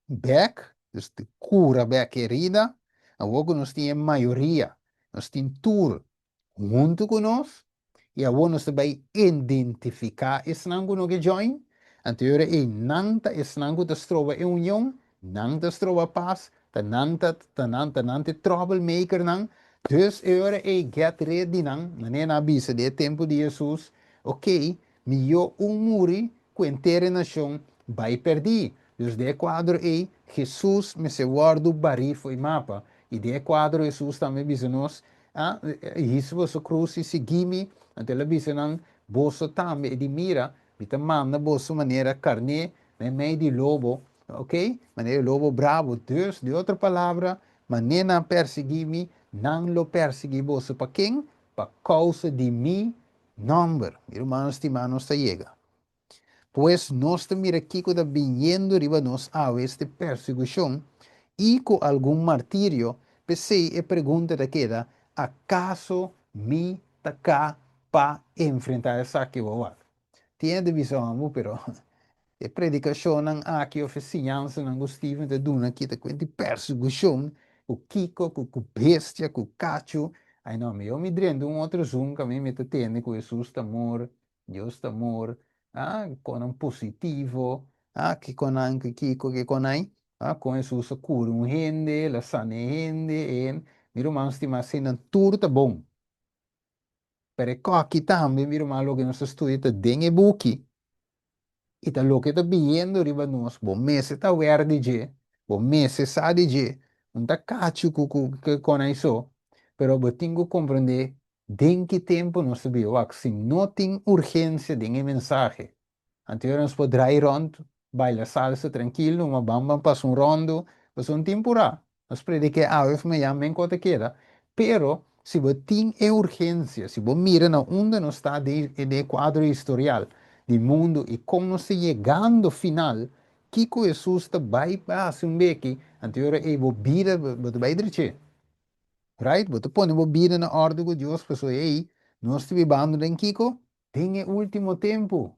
bèk, dus kura bèk e herida, awor ku nos tin e mayoria, nos tin tur huntu ku nos i awor nos ta bai identifiká esnan ku no ke join, anto e ora ei nan ta esnan ku ta stroba e union, nan ta stroba pas, ta nan ta ta nan ta nan ta e troublemakernan, dus e ora ei get rid di nan, manera nan a bisa den e tempu di Hesus, ok, mihó un muri ku henter e nashon bai pèrdí, dus den e kuadro ei Hesus mester wòrdu barí fo'i mapa, i den e kuadro Hesus tambe bisa nos, A hisa boso krus i sigui mi. Anto el a bisa nan, Boso tambe e di mira, mi ta manda boso manera karné meimei di lobo, ok, manera lobo brabo. Dus, di otro palabra, manera nan a persiguí mi, nan lo persiguí boso. Pa ken? Pa kousa di mi nòmber. Mi rumannan stimá, nos ta yega. Pues nos ta mira kiko ta biniendo riba nos awe este persigushon i ku algun martirio, p'esei e pregunta ta keda, Akaso mi ta ka pa enfrentá esaki? Bo wak. Tin hende bisa homo, pero e predikashonnan aki òf e siñansanan ku Steven ta duna aki ta kuenta di persigushon, ku kiko, ku bestia, ku kachu. Ai no, mihó mi drenta un otro zoom kaminda mi ta tende ku Hesus ta amor, Dios ta amor, ah, konan positivo, ah, kikonan, kiko, kikonai, ah, kon Hesus a kura un hende, el a sana e hende, en, mi ruman stimá, eseinan tur ta bon. Pero e koki tambe, mi ruman, loke nos ta studia ta den e buki, i ta loke ta biniendo riba nos, bo mester ta aware di dje, bo mester sa di dje, un ta kachu ku ku kikonai so, pero bo tin ku komprendé Den ki tempu nos ta biba? Wak, si no tin urgensia den e mensahe. Anto nos por drai rond, baila salsa trankil, numa ban ban pasa un rondo, pasobra un tin purá. Nos prediká awe of mañan men ku ta keda. Pero si bo tin e urgensia, si bo mira na unda nos ta den e kuadro historial di mundu i kon nos ta yegando final, kiko Hesus ta bai pa hasi un beki, anto e ora ei bo bida bo ta bai dreché. Right? Bo ta pone bo bida na òrdu ku Dios pasobra ei nos ta bibando den kiko? Den e último tempu.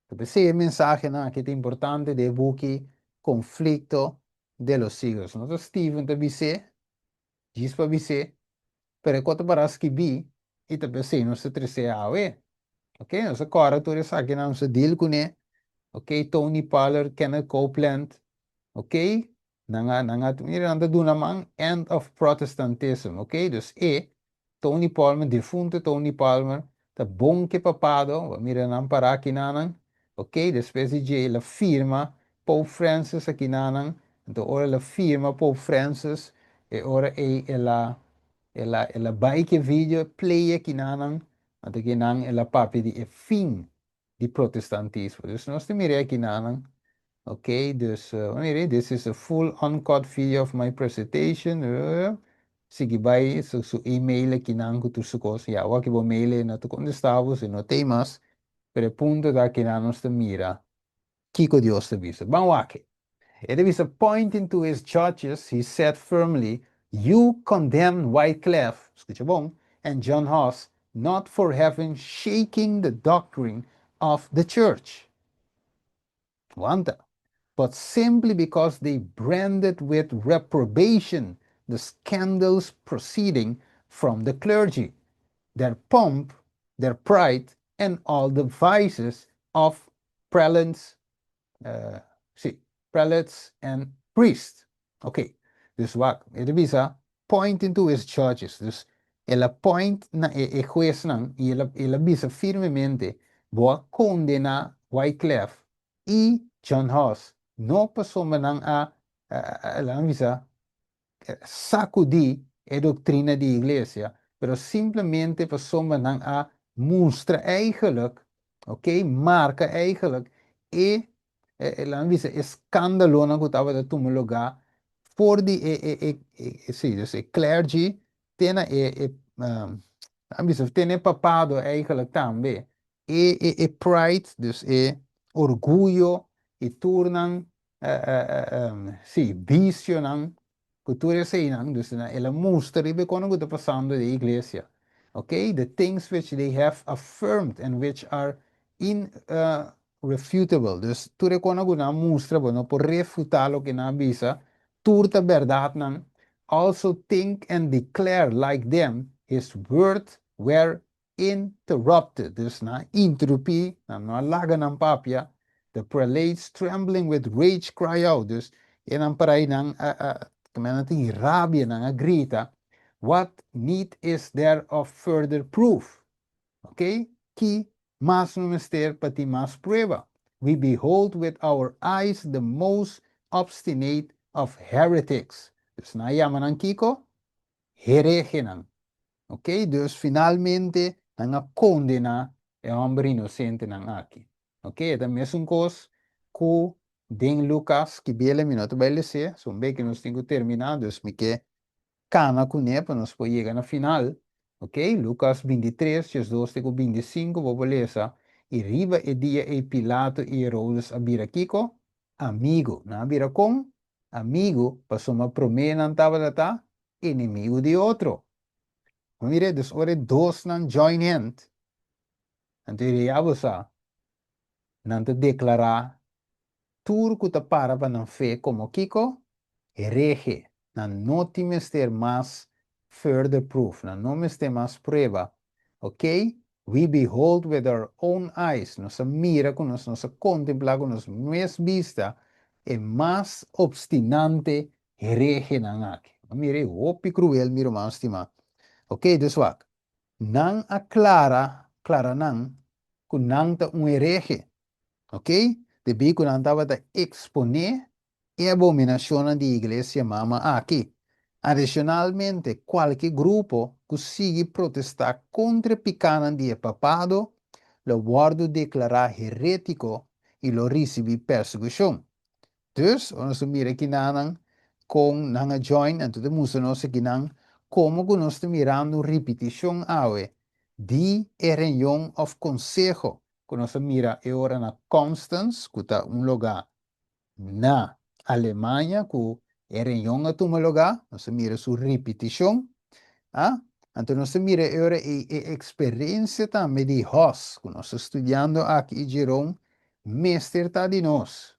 Ta p'esei e mensahenan aki ta importante den e buki Conflicto de los Siglos. No ta Steven ta bis'é, djis pa bis'é, pero e kos ta para skibí i ta p'esei nos ta tres'é awe. Ok, nos a kòrda tur esakinan, nos a deal kuné. Ok, Tony Pollard, Kenneth Copeland, ok, Nan a, nan a, mira, nan ta duna man end of Protestantism, ok? Dus e, Tony Palmer, difunto Tony Palmer, ta bon ke papado, bo mira nan para akinanan, ok? Despues di dje el a firma Pope Francis akinanan, anto ora el a firma Pope Francis, e ora ei el a, el a, el a bai ke video play akinanan, anto kinan el a papia di e fin di protestantismo. Dus nos ta mira aki nanan. Ok, dus uh, mira, this is a full uncut video of my presentation. Sigui bai su, su email aki nan ku tur su kos. Ja, wak bo mail no ta kontestá bo, si no te mas. Pero e punto ta aki nan nos ta mira kiko Dios ta bisa. Ban wak. E ta bisa pointing to his judges, he said firmly, You condemn Wycliffe, skucha bon, and John Huss, not for having shaking the doctrine of the church. Wanta. But simply because they branded with reprobation the scandals proceeding from the clergy, their pomp, their pride, and all the vices of prelates, sí, prelates and priests. Ok, dus wak, e ta bisa pointing to his judges. Dus el a point na e, e huesnan i el a, el a bisa firmemente, bo a kondená Wycliffe i John Huss, no pasobra nan a, el a bisa, sakudí e doktrina di iglesia, pero simplemente pasobra nan a mustra eigenlijk, ok, marka eigenlijk e, e, laat bisa, e skandalonan ku tabata tuma lugá for di e, e, e, e, sí, dus e clergy, te na e, e laat bisa, te na e papado eigenlijk tambe. E, e, e pride, dus e orguyo, i tur nan, sí, visionan, ku tur eseinan, dus na el a mustra riba kon ku ta pasando den iglesia. Okay, the things which they have affirmed and which are irrefutable. Dus tur e kon ku nan mustra, bo no por refutá loke nan bisa, tur ta bèrdatnan. Also think and declare like them, his word were interrupted. Dus nan a interumpí, nan no a laga nan papia. The prelates trembling with rage cry out. Dus e nan para nan a, a, nan tin rabia, nan a grita. What need is there of further proof? Ok? Ki mas nos mester pa tin mas prueba? We behold with our eyes the most obstinate of heretics. Dus nan yama nan kiko? Herehenan. Ok? Dus finalmente nan a kondená e hòmber inosentenan aki. Ok? E ta mesun kos ku den Lucas, ku bele mi no ta bai lesa, so un bes ku nos tin ku terminá, dus mi ke kana kuné pa nos por yega na final. Ok? Lucas 23, 12 te ku 25, bo por lesa. I riba e dia ei Pilato i Herodes a bira kiko? Amigu. Nan a bira kon? Amigu, pasobra promé nan tabata enemigu di otro. Mira, dus ora e dosnan join hand. Anto ya bo sa, nan ta deklará tur ku ta para pa nan fe komo kiko? Herehe. Nan no tin mester mas further proof. Nan no mester mas prueba. Ok? We behold with our own eyes. Nos a mira ku nos, nos a kontemplá ku nos mes bista e mas obstinante herehenan aki. Mira, hopi kruel, mi ruman stimá. Ok, dus wak. Nan a klara, klara nan, ku nan ta un herehe. Ok? Debí ku nan tabata eksponé e abominashonnan di iglesia mama aki. Adishonalmente, kualke grupo ku sigui protestá kontra e pikánan di e papado. lo wòrdu deklará herétiko i lo risibí persekushon. Dus, ora nos ta mira kinanan kon nan a join, anto ta mustra nos akinan komo ku nos ta mirando un ripitishon awe di e reunion òf konseho ku nos a mira e ora na Constance, ku ta un lugá na Alemania ku e reunion a tuma lugá, nos a mira su ripitishon. A Anto nos a mira e ora ei e eksperensia tambe di Hos, ku nos ta studiando aki i Jerome mester ta di nos.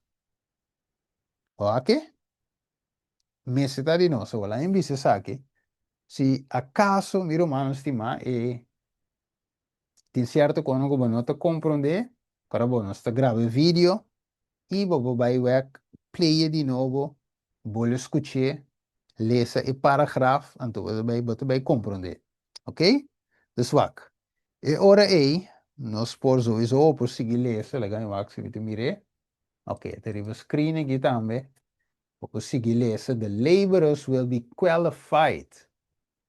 Oke? Mester ta di nos. Awor laña bisa esaki, si akaso mi rumannan stimá e tin sierto kono ku bo no ta komprondé, ora bo nos ta graba e video i bo por bai wek play e di nobo, bole skuch'é, lesa e paragraf, anto bo ta bai bo ta bai komprondé. Ok? Dus wak. E ora ei nos por souiso bo por sigui lesa, laga mi wak si mi ta mir'é. Ok, e ta riba screen aki tambe. Bo por sigui lesa, The laborers will be qualified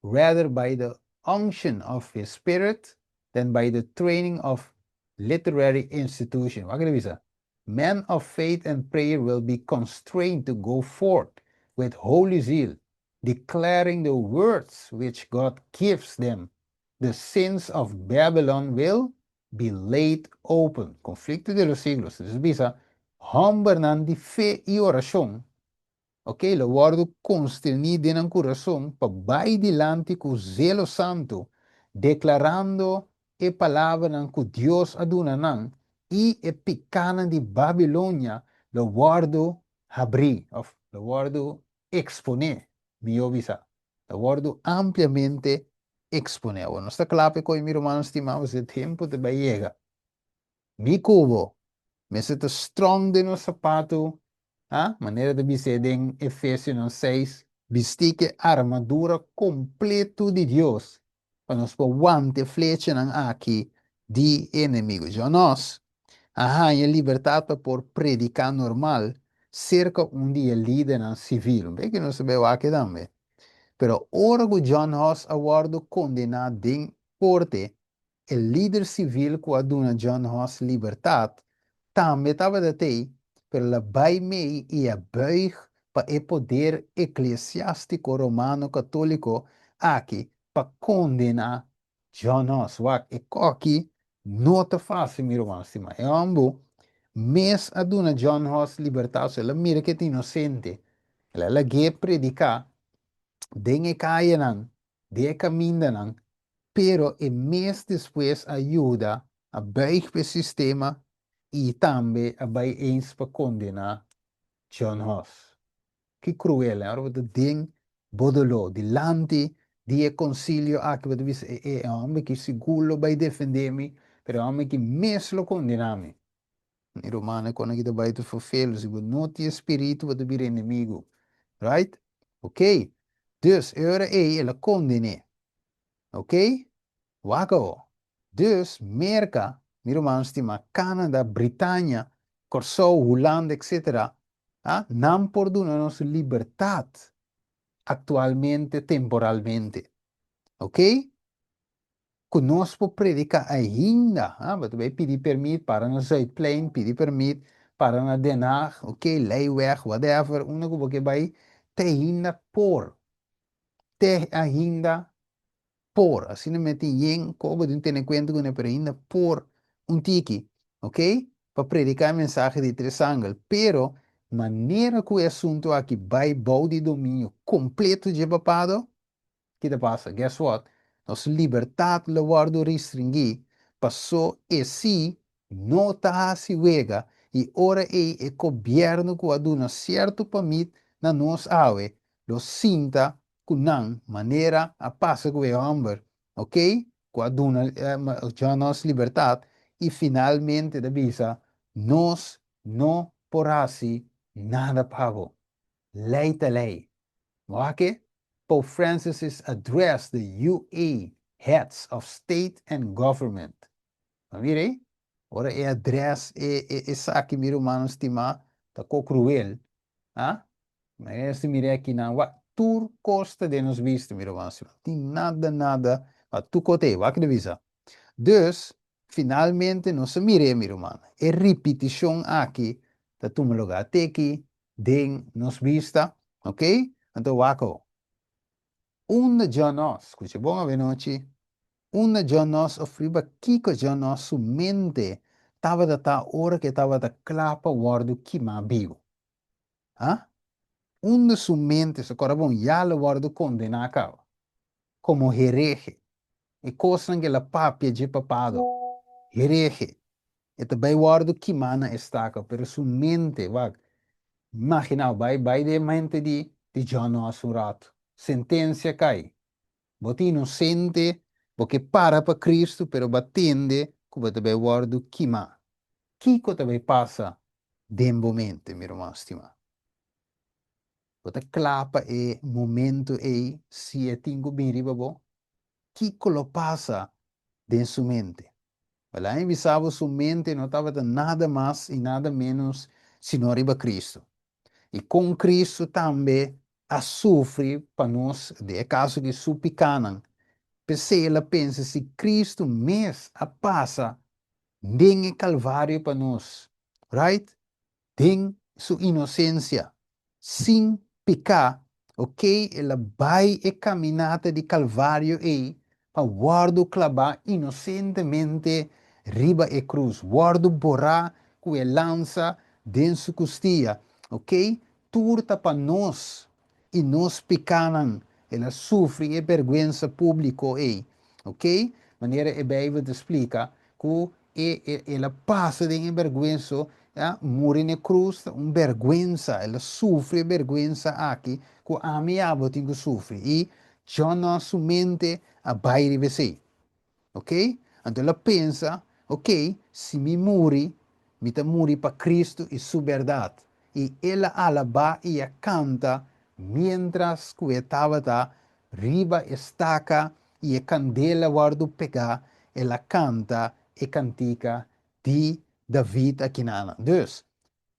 rather by the unction of his spirit than by the training of literary institution. Wak e ta bisa? Men of faith and prayer will be constrained to go forth with holy zeal, declaring the words which God gives them. The sins of Babylon will be laid open. Conflicto de los siglos. Entonces bisa, hombernan di fe i orashon, ok, lo wòrdu konsterní den nan kurason pa bai dilanti ku zelo santu, deklarando e palabranan ku Dios a duna nan, i e pikánan di Babilonia lo wòrdu habrí, òf lo wòrdu eksponé, mihó bisá, lo wòrdu ampliamente eksponé. Awor, nos ta kla pa e koe, mi rumannan stimá, pasobra e tempu ta bai yega. Mi ku bo mester ta strong den nos sapatu, ha, manera ta bis'é den Efesionan seis, bistí ku e armadura kompletu di Dios pa nos por wanta e flechanan aki di e enemigu. Djo nos a haña libertat pa por prediká normal serka un di e lidernan sivil. Un bes ku nos ta bai wak e tambe. Pero ora ku John Huss a wòrdu kondená den korte, E lider sivil ku a duna John Huss libertat tambe tabata t'ei, pero el a bai mei i a buig pa e poder eklesiástiko romano katóliko aki pa kondená John Huss. Wak, e koki no ta fásil, mi ruman stimá. E hòmbu mes a duna John Huss libertat, so el a mira ku e ta inosente. El a lag'é prediká den e kayanan, den e kamindanan, pero e mes despues a yuda a buig pa e sistema y tambe a bay eens pa condena John Huss. Ki cruel, eh? Ora bo ta den bo dolor, dilanti di e concilio aki bo ta bisa e e homber aki sigur lo bay defende mi, pero e homber aki mes lo condena mi. Mi rumannan con aki ta bay ta verveel, si bo no tin e spiritu bo ta bira enemigo, right? Ok, dus e ora ey el a condene. Ok? Wak awo. Dus, Merka, mi ruman stima, Canada, Britania, Kòrsou, Hulanda, etc. A, nan por duna nos libertat aktualmente, temporalmente. Ok? Ku nos por prediká ainda. A, bo ta bai pidi permit, para na Zuidplein, pidi permit, para na Den Haag, ok, Leyweg, whatever, unda ku bo ke bai, te ainda por. Te ainda por, asina mi a tin yen kobo bo tin tene kuenta kuné, pero ainda por un tiki, ok, pa prediká e mensahe di tres angel. Pero manera ku e asuntu aki bai bou di dominio kompleto dje papado, ki ta pasa? Guess what? Nos libertat lo wòrdu restringí, paso e si no ta hasi wega i ora ei e gobièrnu ku a duna sierto pamit na nos awe lo sinta ku nan manera a pasa ku e hòmber ok ku a duna John nos libertat i finalmente ta bisa nos no por hasi nada pa bo lei ta lei wak e Pope Francis address the UA heads of state and government. Ma mira ei, ora e adres e esaki mi rumannan stimá ta ko kruel, ha? Ma esti mira aki nan, wak, tur kos ta den nos bista, mi ruman stimá. Tin nada, nada, wak, tur kos ta ei, wak ta bisa. Dus, Finalmente nos a mir'é, mi ruman. E ripitishon aki ta tuma lugá teki den nos bista, ok? Anto wak awo. Unda John Hus, skucha bon avenochi, unda John Hus of riba kiko John Hus su mente tabata ta ora ku e tabata kla pa wòrdu kimá bibu? Ha? Unda su mente, so kòrda bon, ya lo wòrdu kondená kaba komo herehe. E kosnan ku el a papia dje papado, herehe. E ta bai wòrdu kimá na e staka, pero su mente, wak, imaginá, bai bai den e mente di di John Hus un ratu. Sentensia kai. Bo ta inosente, bo ke para pa Kristu, pero bo a tende ku bo ta bai wòrdu kimá. Kiko ta bai pasa den bo mente, mi ruman stimá? Bo ta kla pa e momento ei si e tin ku bin riba bo? Kiko lo pasa den su mente? Wèl, ami bisa bo su mente no tabata nada mas i nada ménos sino riba Kristu. I kon Kristu tambe a sufri pa nos, den e kaso di su pikánan. P'esei el a pensa si Kristu mes a pasa den e Kalvario pa nos, right? Den su inosensia, sin piká, ok, el a bai e kaminata di Kalvario ei pa wòrdu klabá inosentemente riba e krus, wòrdu borá ku e lansa den su kustia, ok, tur ta pa nos i nos pikánan, el a sufri e bèrgwensa públiko ei, ok, manera e Beibel ta splika ku E, e, el a pasa den e bèrgwenso, ya, muri na e krus ta un bèrgwensa, el a sufri e bèrgwensa aki ku ami i abo tin ku sufri. I Jonah su mente a bai riba esei. Ok? Anto el a pensa, Ok, si mi muri, mi ta muri pa Kristu i Su bèrdat. I el a alabá i a kanta miéntras ku e tabata Riba e staka i e kandela wòrdu pegá, el a kanta e kantika di David akinanan. Dus,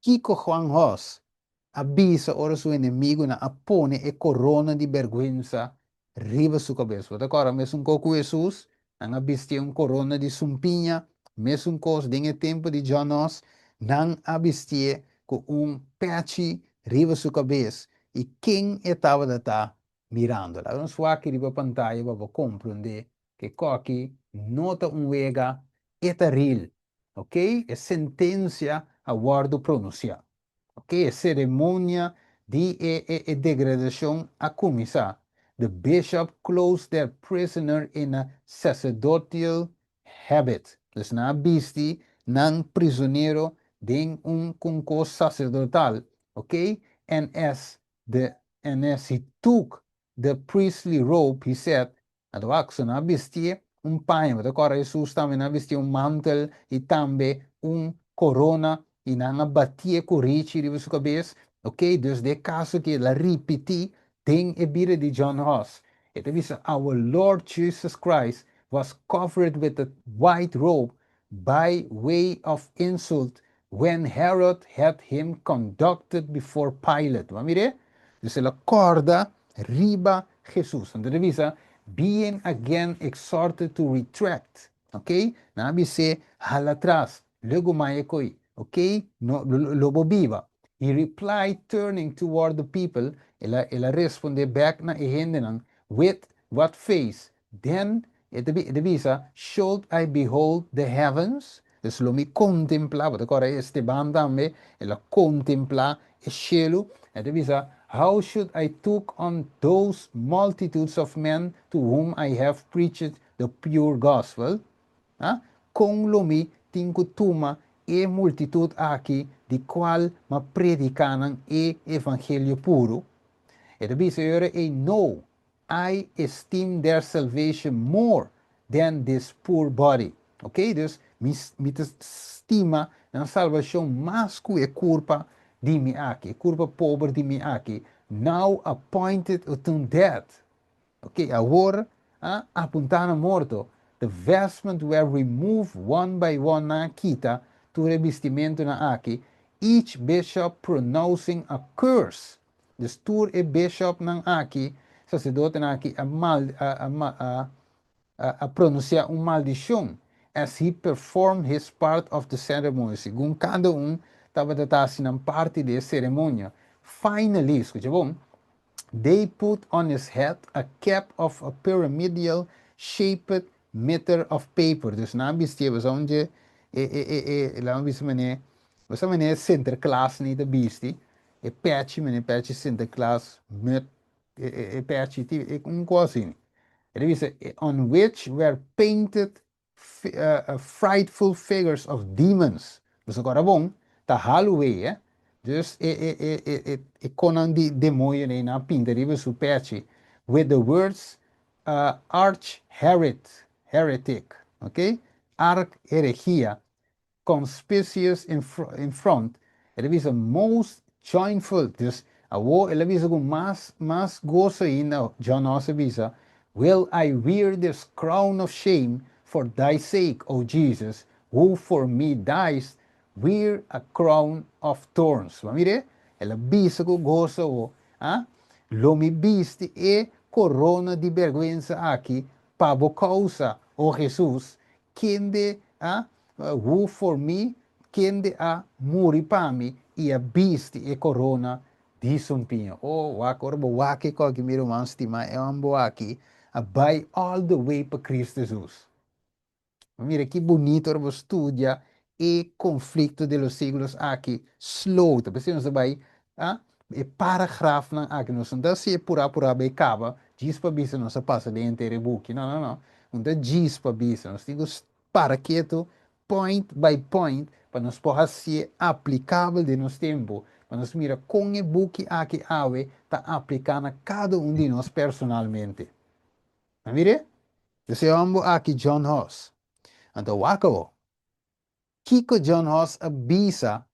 kiko Juan Hus a bisa ora su enemigunan a pone e korona di bèrgwensa riba su kabes? Bo ta kòrda mesun kos ku Hesus? Nan a bistié un korona di sumpiña, mesun kos den e tempu di John Hus, nan a bistié ku un pèchi riba su kabes. I ken e tabata ta mirando. Laga nos wak riba pantaya pa bo komprondé ku e koki no ta un wega, e ta real. Ok, e sentensia a wòrdu pronunsiá. Ok, e seremonia di e e e degradashon a kuminsá. The bishop clothed their prisoner in a sacerdotal habit. Dus nan a bisti nan prizonero den un un kos saserdotal. Ok, and as The and as he took the priestly robe, he said, Anto wak, so nan a bistié un paña, bo ta kòrda Hesus tambe, nan a bistié un mantel i tambe un korona i nan a batié ku richi riba su kabes. Ok, dus den e kaso aki el a ripití den e bida di John Hus. E ta bisa, Our Lord Jesus Christ was covered with a white robe by way of insult when Herod had him conducted before Pilate. Bo a mir'é? Dus el a kòrda riba Hesus. Anto ta bisa, being again exhorted to retract. Ok? Nan a bis'é, hala atras, luego mai e koi. Ok? No, lo bo biba. He replied, turning toward the people, el a, el a respondé bèk na e hendenan, with what face Den e ta e ta bisa, Should I behold the heavens? Dus lo mi kontemplá, bo ta kòrda Esteban tambe, el a kontemplá e shelu. E ta bisa, How should I took on those multitudes of men to whom I have preached the pure gospel? Ha? Kon lo mi tin ku tuma e multitut aki di kual m'a prediká nan e evangelio puru? E ta bisa e ora ei, No, I esteem their salvation more than this poor body. Ok, dus mi, mi ta stima nan salvacion mas cu e curpa di mi aki, e curpa pober di mi aki, now appointed unto death. Ok, awor a apunta na morto. The vestment were removed one by one, nan a kita tur e bistimentonan aki, each bishop pronouncing a curse. Dus tur e bishopnan aki, saserdotenan aki a mal a a a a pronunsiá un maldishon. as he performed his part of the ceremony, segun kada un tabata ta hasi nan parti di e seremonia. Finally, skucha bon, they put on his head a cap of a pyramidal shaped mitre of paper. Dus nan a bistié, bo sa un dje e e e e laga mi bisa manera, bo sa manera Sinterklaas ni ta bisti, e pechi manera pechi Sinterklaas met e e e pechi ti e un kos asina. E ta bisa on which were painted frightful figures of demons. Boso kòrda bon, ta Halloween, eh? Dus e e e e e e konan di demoño ei nan a pinta riba su pechi with the words arch herit, heretic, ok? Arch herejia, conspicuous in in front, el a bisa most joyful, dus awor el a bisa ku mas mas goso ainda, John Huss a bisa, Will I wear this crown of shame for thy sake, O Jesus, who for me diest, wear a crown of thorns. Bo a mira? El a bisa ku goso awor, ah, lo mi bisti e korona di bergwensa aki pa bo kousa, O Jesus, Kende a who for me, kende a muri pa mi i a bisti e korona di sumpiña. Oh, wak ora bo wak e koki, mi ruman stimá, e hombo aki a bai all the way pa Cristo Jesus. Mira ki bunito ora bo studia e Conflicto de los Siglos aki slow. Ta p'esei nos a bai a e paragrafnan aki. Nos no ta hasié purá purá bai kaba djis pa bisa nos a pasa den henter e buki. No, no, no. No ta djis pa bisa. Nos tin ku para ketu point by point pa nos por hasié aplikabel den nos tempu, pa nos mira kon e buki aki awe ta apliká na kada un di nos personalmente. A mir'é? Esei e hòmber aki John Huss. Anto wak awor. Kiko John Huss a bisa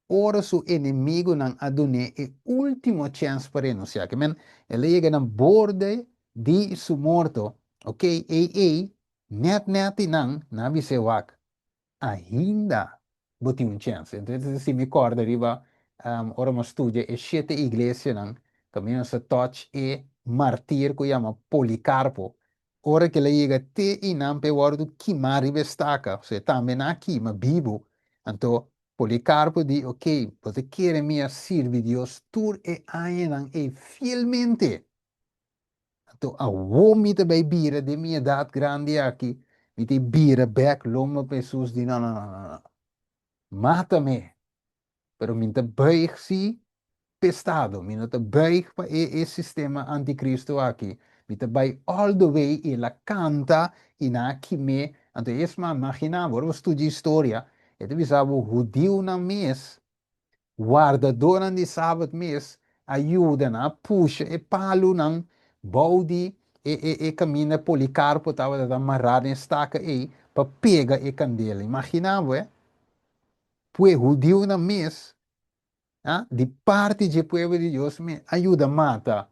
ora su enemigunan a dun'é e último chèns pa renunsiá? Ke men, el a yega na borde di su morto. Okey, ei ei, nèt nèt i nan, nan a bis'é, Wak, ainda bo tin un chèns. Entonces, si mi kòrda riba ora mi a studia e shete iglesianan, kaminda nos a touch e martir ku yama Policarpo, Ora ku el a yega te einan pa e wòrdu kimá riba e staka, osea, tambe nan a kima bibu. Anto Policarpo di, Okey, bo ta kere mi a sirbi Dios tur e añanan ei fielmente. Anto awor mi ta bai bira den mi edat grandi aki, mi ta bira bèk lomba pa Hesus di, No, no, no, no, no. Mata mi. Pero mi ta buig si p'e estado, mi no ta buig pa e e sistema anticristo aki. Mi ta bai all the way i el a canta i nan a kim'é. Anto es mas, magina bo, ora bo studia historia, e ta bisa bo hudiunan mes, wardadornan di sabat mes a yuda, nan a pusha e palunan bou di e e e caminda Policarpo tabata ta mará den e staka ei pa pega e candela. Imagina bo, eh. Pue hudiunan mes, a, di parti dje pueblo di Dios mes, a yuda mata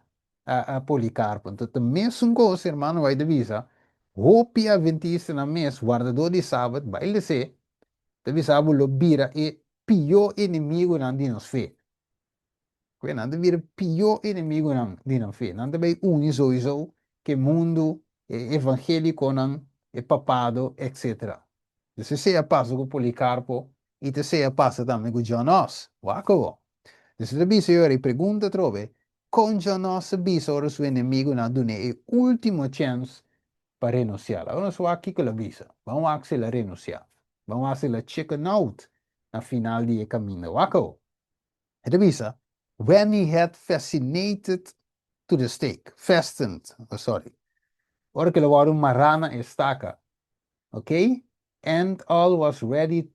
a Policarpo. Anto ta mesun kos, hermano White ta bisa, hopi adventistanan mes, wardadó di sabat, bai les'é, ta bisa bo lo bira e pió enemigunan di nos fe. Kue nan ta bira pió enemigunan di nan fe. Nan ta bai uni souiso ku e mundu, e evangélikonan, e papado, etcetera. Dus esei a pasa ku Policarpo i ta esei a pasa tambe ku John Huss. Wak awor. Dus e ta bisa yora i pregunta atrobe, kon John Huss a bisa ora su enemigunan a dun'é e último chèns pa renunsiá? Laga nos wak kiko el a bisa. Ban wak si el a renunsiá. Ban wak si el a chicken out na final di e kaminda. Wak awor. E ta bisa, When he had fascinated to the stake, fastened, oh sorry, ora ku el a wòrdu mará na e staka, ok, and all was ready,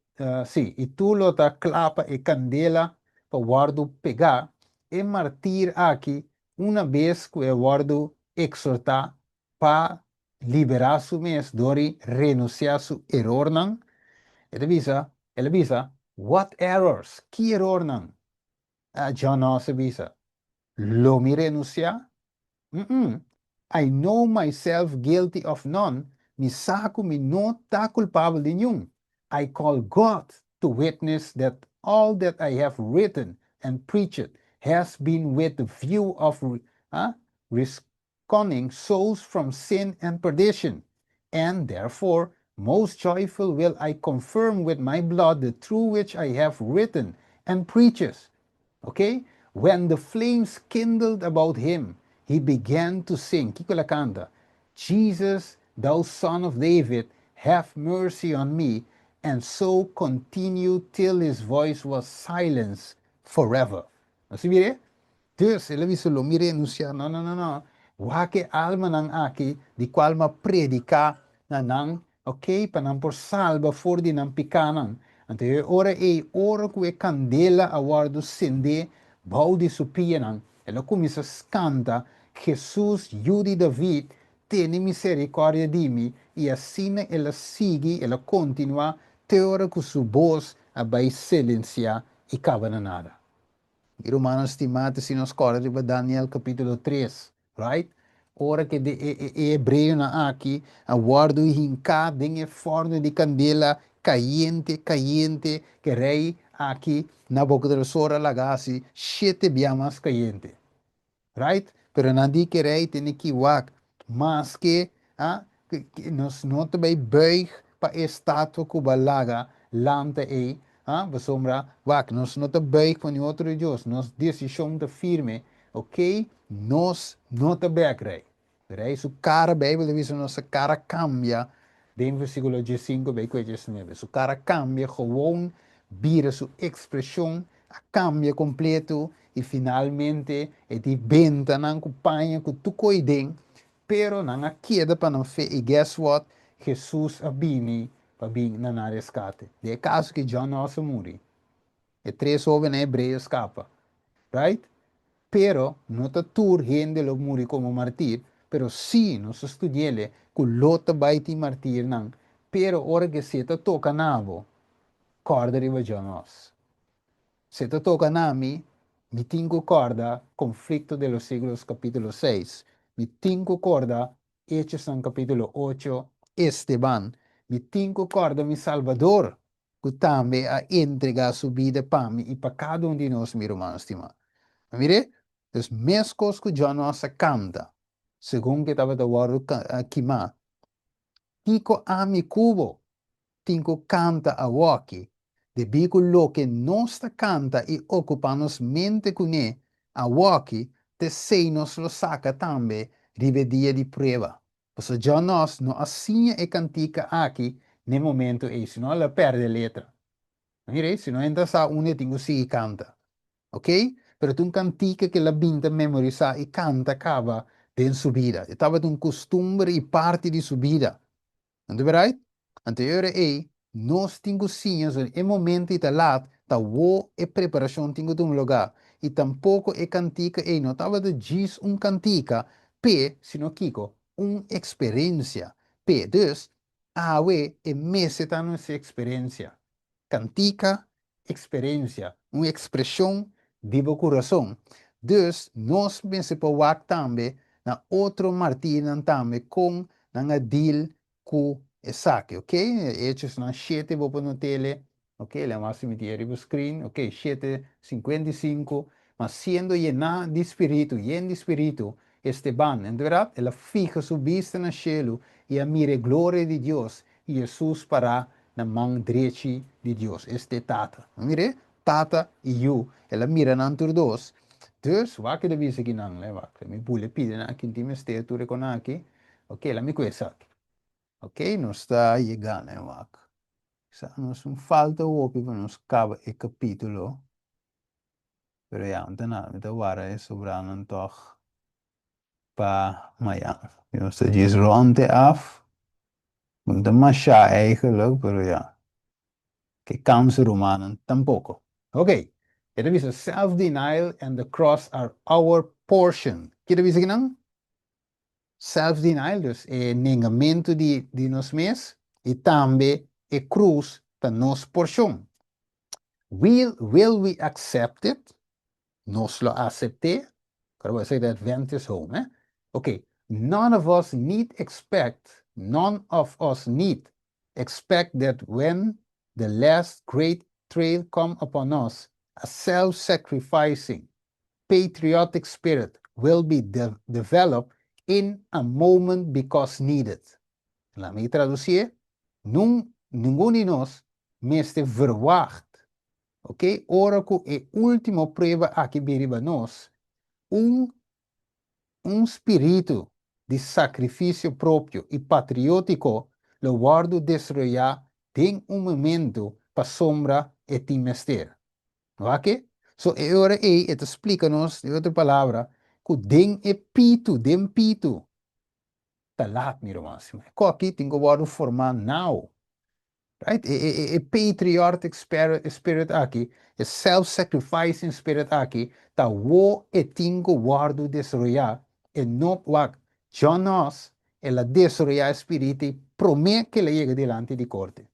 sí, i tur lo ta kla pa e kandela pa wòrdu pegá, e martir aki, una bes ku e wòrdu eksortá pa liberá su mes dor di renunsiá su erornan, e ta bisa, el a bisa, What errors? Ki erornan? John Huss a bisa, Lo mi renunsiá? Mm-mm. I know myself guilty of none, mi sa ku mi no ta kulpabel di niun. I call God to witness that all that I have written and preached has been with the view of rescuing souls from sin and perdition, and therefore Most joyful will I confirm with my blood the truth which I have written and preaches. Okay? When the flames kindled about him, he began to sing. Kiko el a kanta? "Jesus, thou Son of David, have mercy on me," and so continued till his voice was silenced forever. Nos mira? Dus, el a bisa, "Lo mi renunsiá. No, no, no, no. Wak e almanan aki, di kual m'a prediká na nan, ok, pa nan por salba for di nan pikánan." Anto, ora e ora ku e kandela a wòrdu sendé bou di su pianan, el a kuminsá kanta, "Jesus, yu di David, tene miserikòrdia di mi," i asina el a sigui, el a kontinuá, te ora ku su bos a bai silensiá i kaba na nada. I rumannan stimá, si nos kòrda riba Daniel kapítulo 3, right? Ora ku e hebreonan aki a wòrdu hinká den e fòrnu di kandela kayente, kayente, ku rei aki Nabucodonosor a laga hasi 7 bia mas kayente. Right? Pero nan di ku rei tene ku wak, maske ah, nos no ta bai buig pa e estatua ku b'a laga lanta ei, ah, pasobra, wak, nos no ta buig pa ni otro Dios, nos desishon ta firme, ok? Nos no ta bèk, rei. Rei su kara, Beibel ta bisa nos kara kambia, den versíkulo 15 bai 19. Su kara kambia, gewoon bira su ekspreshon, a kambia kompleto i finalmente e di benta nan ku paña ku tur kos den, pero nan a keda pa nan fe i guess what? Jesus a bini pa bin na nan reskate. Den e kaso ku John Knox a muri. E tres hóbennan hebreo a skapa. Right? Pero no ta tur hende lo muri komo martir, pero sí nos a studi'é ku lo ta bai tin martirnan, pero ora ku esei ta toka na bo, kòrda riba John Knox. Si ta toka na mi, mi tin ku kòrda Conflicto de los Siglos kapítulo 6. Mi tin ku kòrda Hechos kapítulo 8, Esteban. Mi tin ku kòrda mi Salbador, ku tambe a entregá su bida pa mi i pa kada un di nos, mi ruman stimá. Mira, dus meskos ku John Knox a kanta, segun ku tabata wòrdu kimá, kiko ami ku bo tin ku kanta awoki, debí ku loke nos ta kanta i okupá nos mente kuné awoki, t'esei nos lo saka tambe riba dia di prueba. Pasobra John Knox no a siña e kantika aki na e momento ei, sino el a pèrdè letra. Mira, si no entra sa unda tin ku sigui kanta. Ok? Pero tin un kantika ku el a bin ta memorisá i kanta kaba den su bida. E tabata un kustumber i parti di su bida. Anto right? Anto ei, nos tin ku siña, so e momento ta lat, ta wo e preparashon tin ku tuma lugá. I tampoko e kantika ei no tabata djis un kantika, p'e, sino kiko, un eksperensia. P'e, dus, awe e mester ta nos eksperensia. Kantika, eksperensia, un ekspreshon di bo kurason. Dus, nos mester por wak tambe na otro martirnan tambe kon nan a deal ku esaki, ok? Hechosnan 7 bo por not'é, ok? Laga mi mete riba screen, ok? 7, 55, ma siendo yená di spiritu, yen di spiritu, Esteban, en berdat, el a fiha su bista na shelu i a mira gloria di Dios i Jesus pará na man drechi di Dios, este Tata. Mira, Tata i Yu, el a mira nan tur dos. Dus, wak e ta bisa akinan, le wak, mi bule pidi nan aki, tin mester tur e kos aki. Ok, laga mi kue esaki. Ok, nos ta yegando, wak. Sa nos no falta hopi pa nos kaba e kapítulo. Pero ya, no ta nada, mi ta warda e sobranan toch pa mañan. Nos ta djis rond af. No ta masha eigenlijk, pero ya. Ke kansa rumannan tampoko. Ok, e ta bisa "Self-denial and the cross are our portion." Kiko ta bisa akinan? Self-denial, dus e nengamentu di nos mes, i tambe e krus ta nos porshon. Will we accept it? Nos lo asept'é? Pero bo the Adventist Home, eh? Ok, none of us need expect that when the last great trial come upon us, a self-sacrificing, patriotic spirit will be developed in a moment because needed. Laga mi tradusí. Nun, ningun di nos mester verwacht, ok, ora ku e último prueba aki bin riba nos, un un spiritu di sakrifisio propio i patriótiko lo wòrdu desaroyá den un momentu pasobra e tin mester. Wak e? So e ora ei e ta splika nos, den otro palabra, ku den e pitu, den pitu, ta laat, mi ruman stima. E koki tin ku wòrdu formá now. Right? E, e, e, e patriotic spirit, spirit aki, e self-sacrificing spirit aki, ta wo e tin ku wòrdu desaroyá. E no, wak, John Huss, el a desaroyá e spiritu promé ku el a yega dilanti di korte.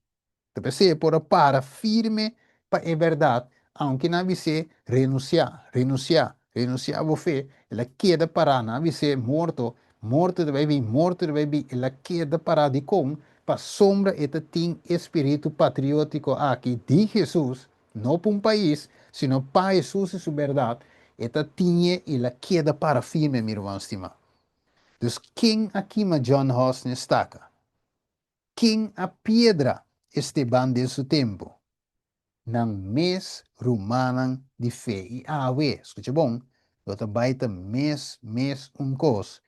Ta p'esei e por a para firme pa e bèrdat, aunke nan a bis'é renunsiá, renunsiá, renunsiá bo fe, el a keda pará. Nan a bis'é morto, morto ta bai bin, morto ta bai bin, el a keda pará. Dikon? Pasobra e ta tin e spiritu patriótiko aki di Hesus, no pa un pais, sino pa Hesus i su bèrdat, e ta tin'e i el a keda para firme, mi ruman stimá. Dus ken a kima John Huss n'e staka? Ken a piedra Esteban den su tempu? Nan mes rumannan di fe. I awe, skucha bon, lo ta bai ta mes mes un kos.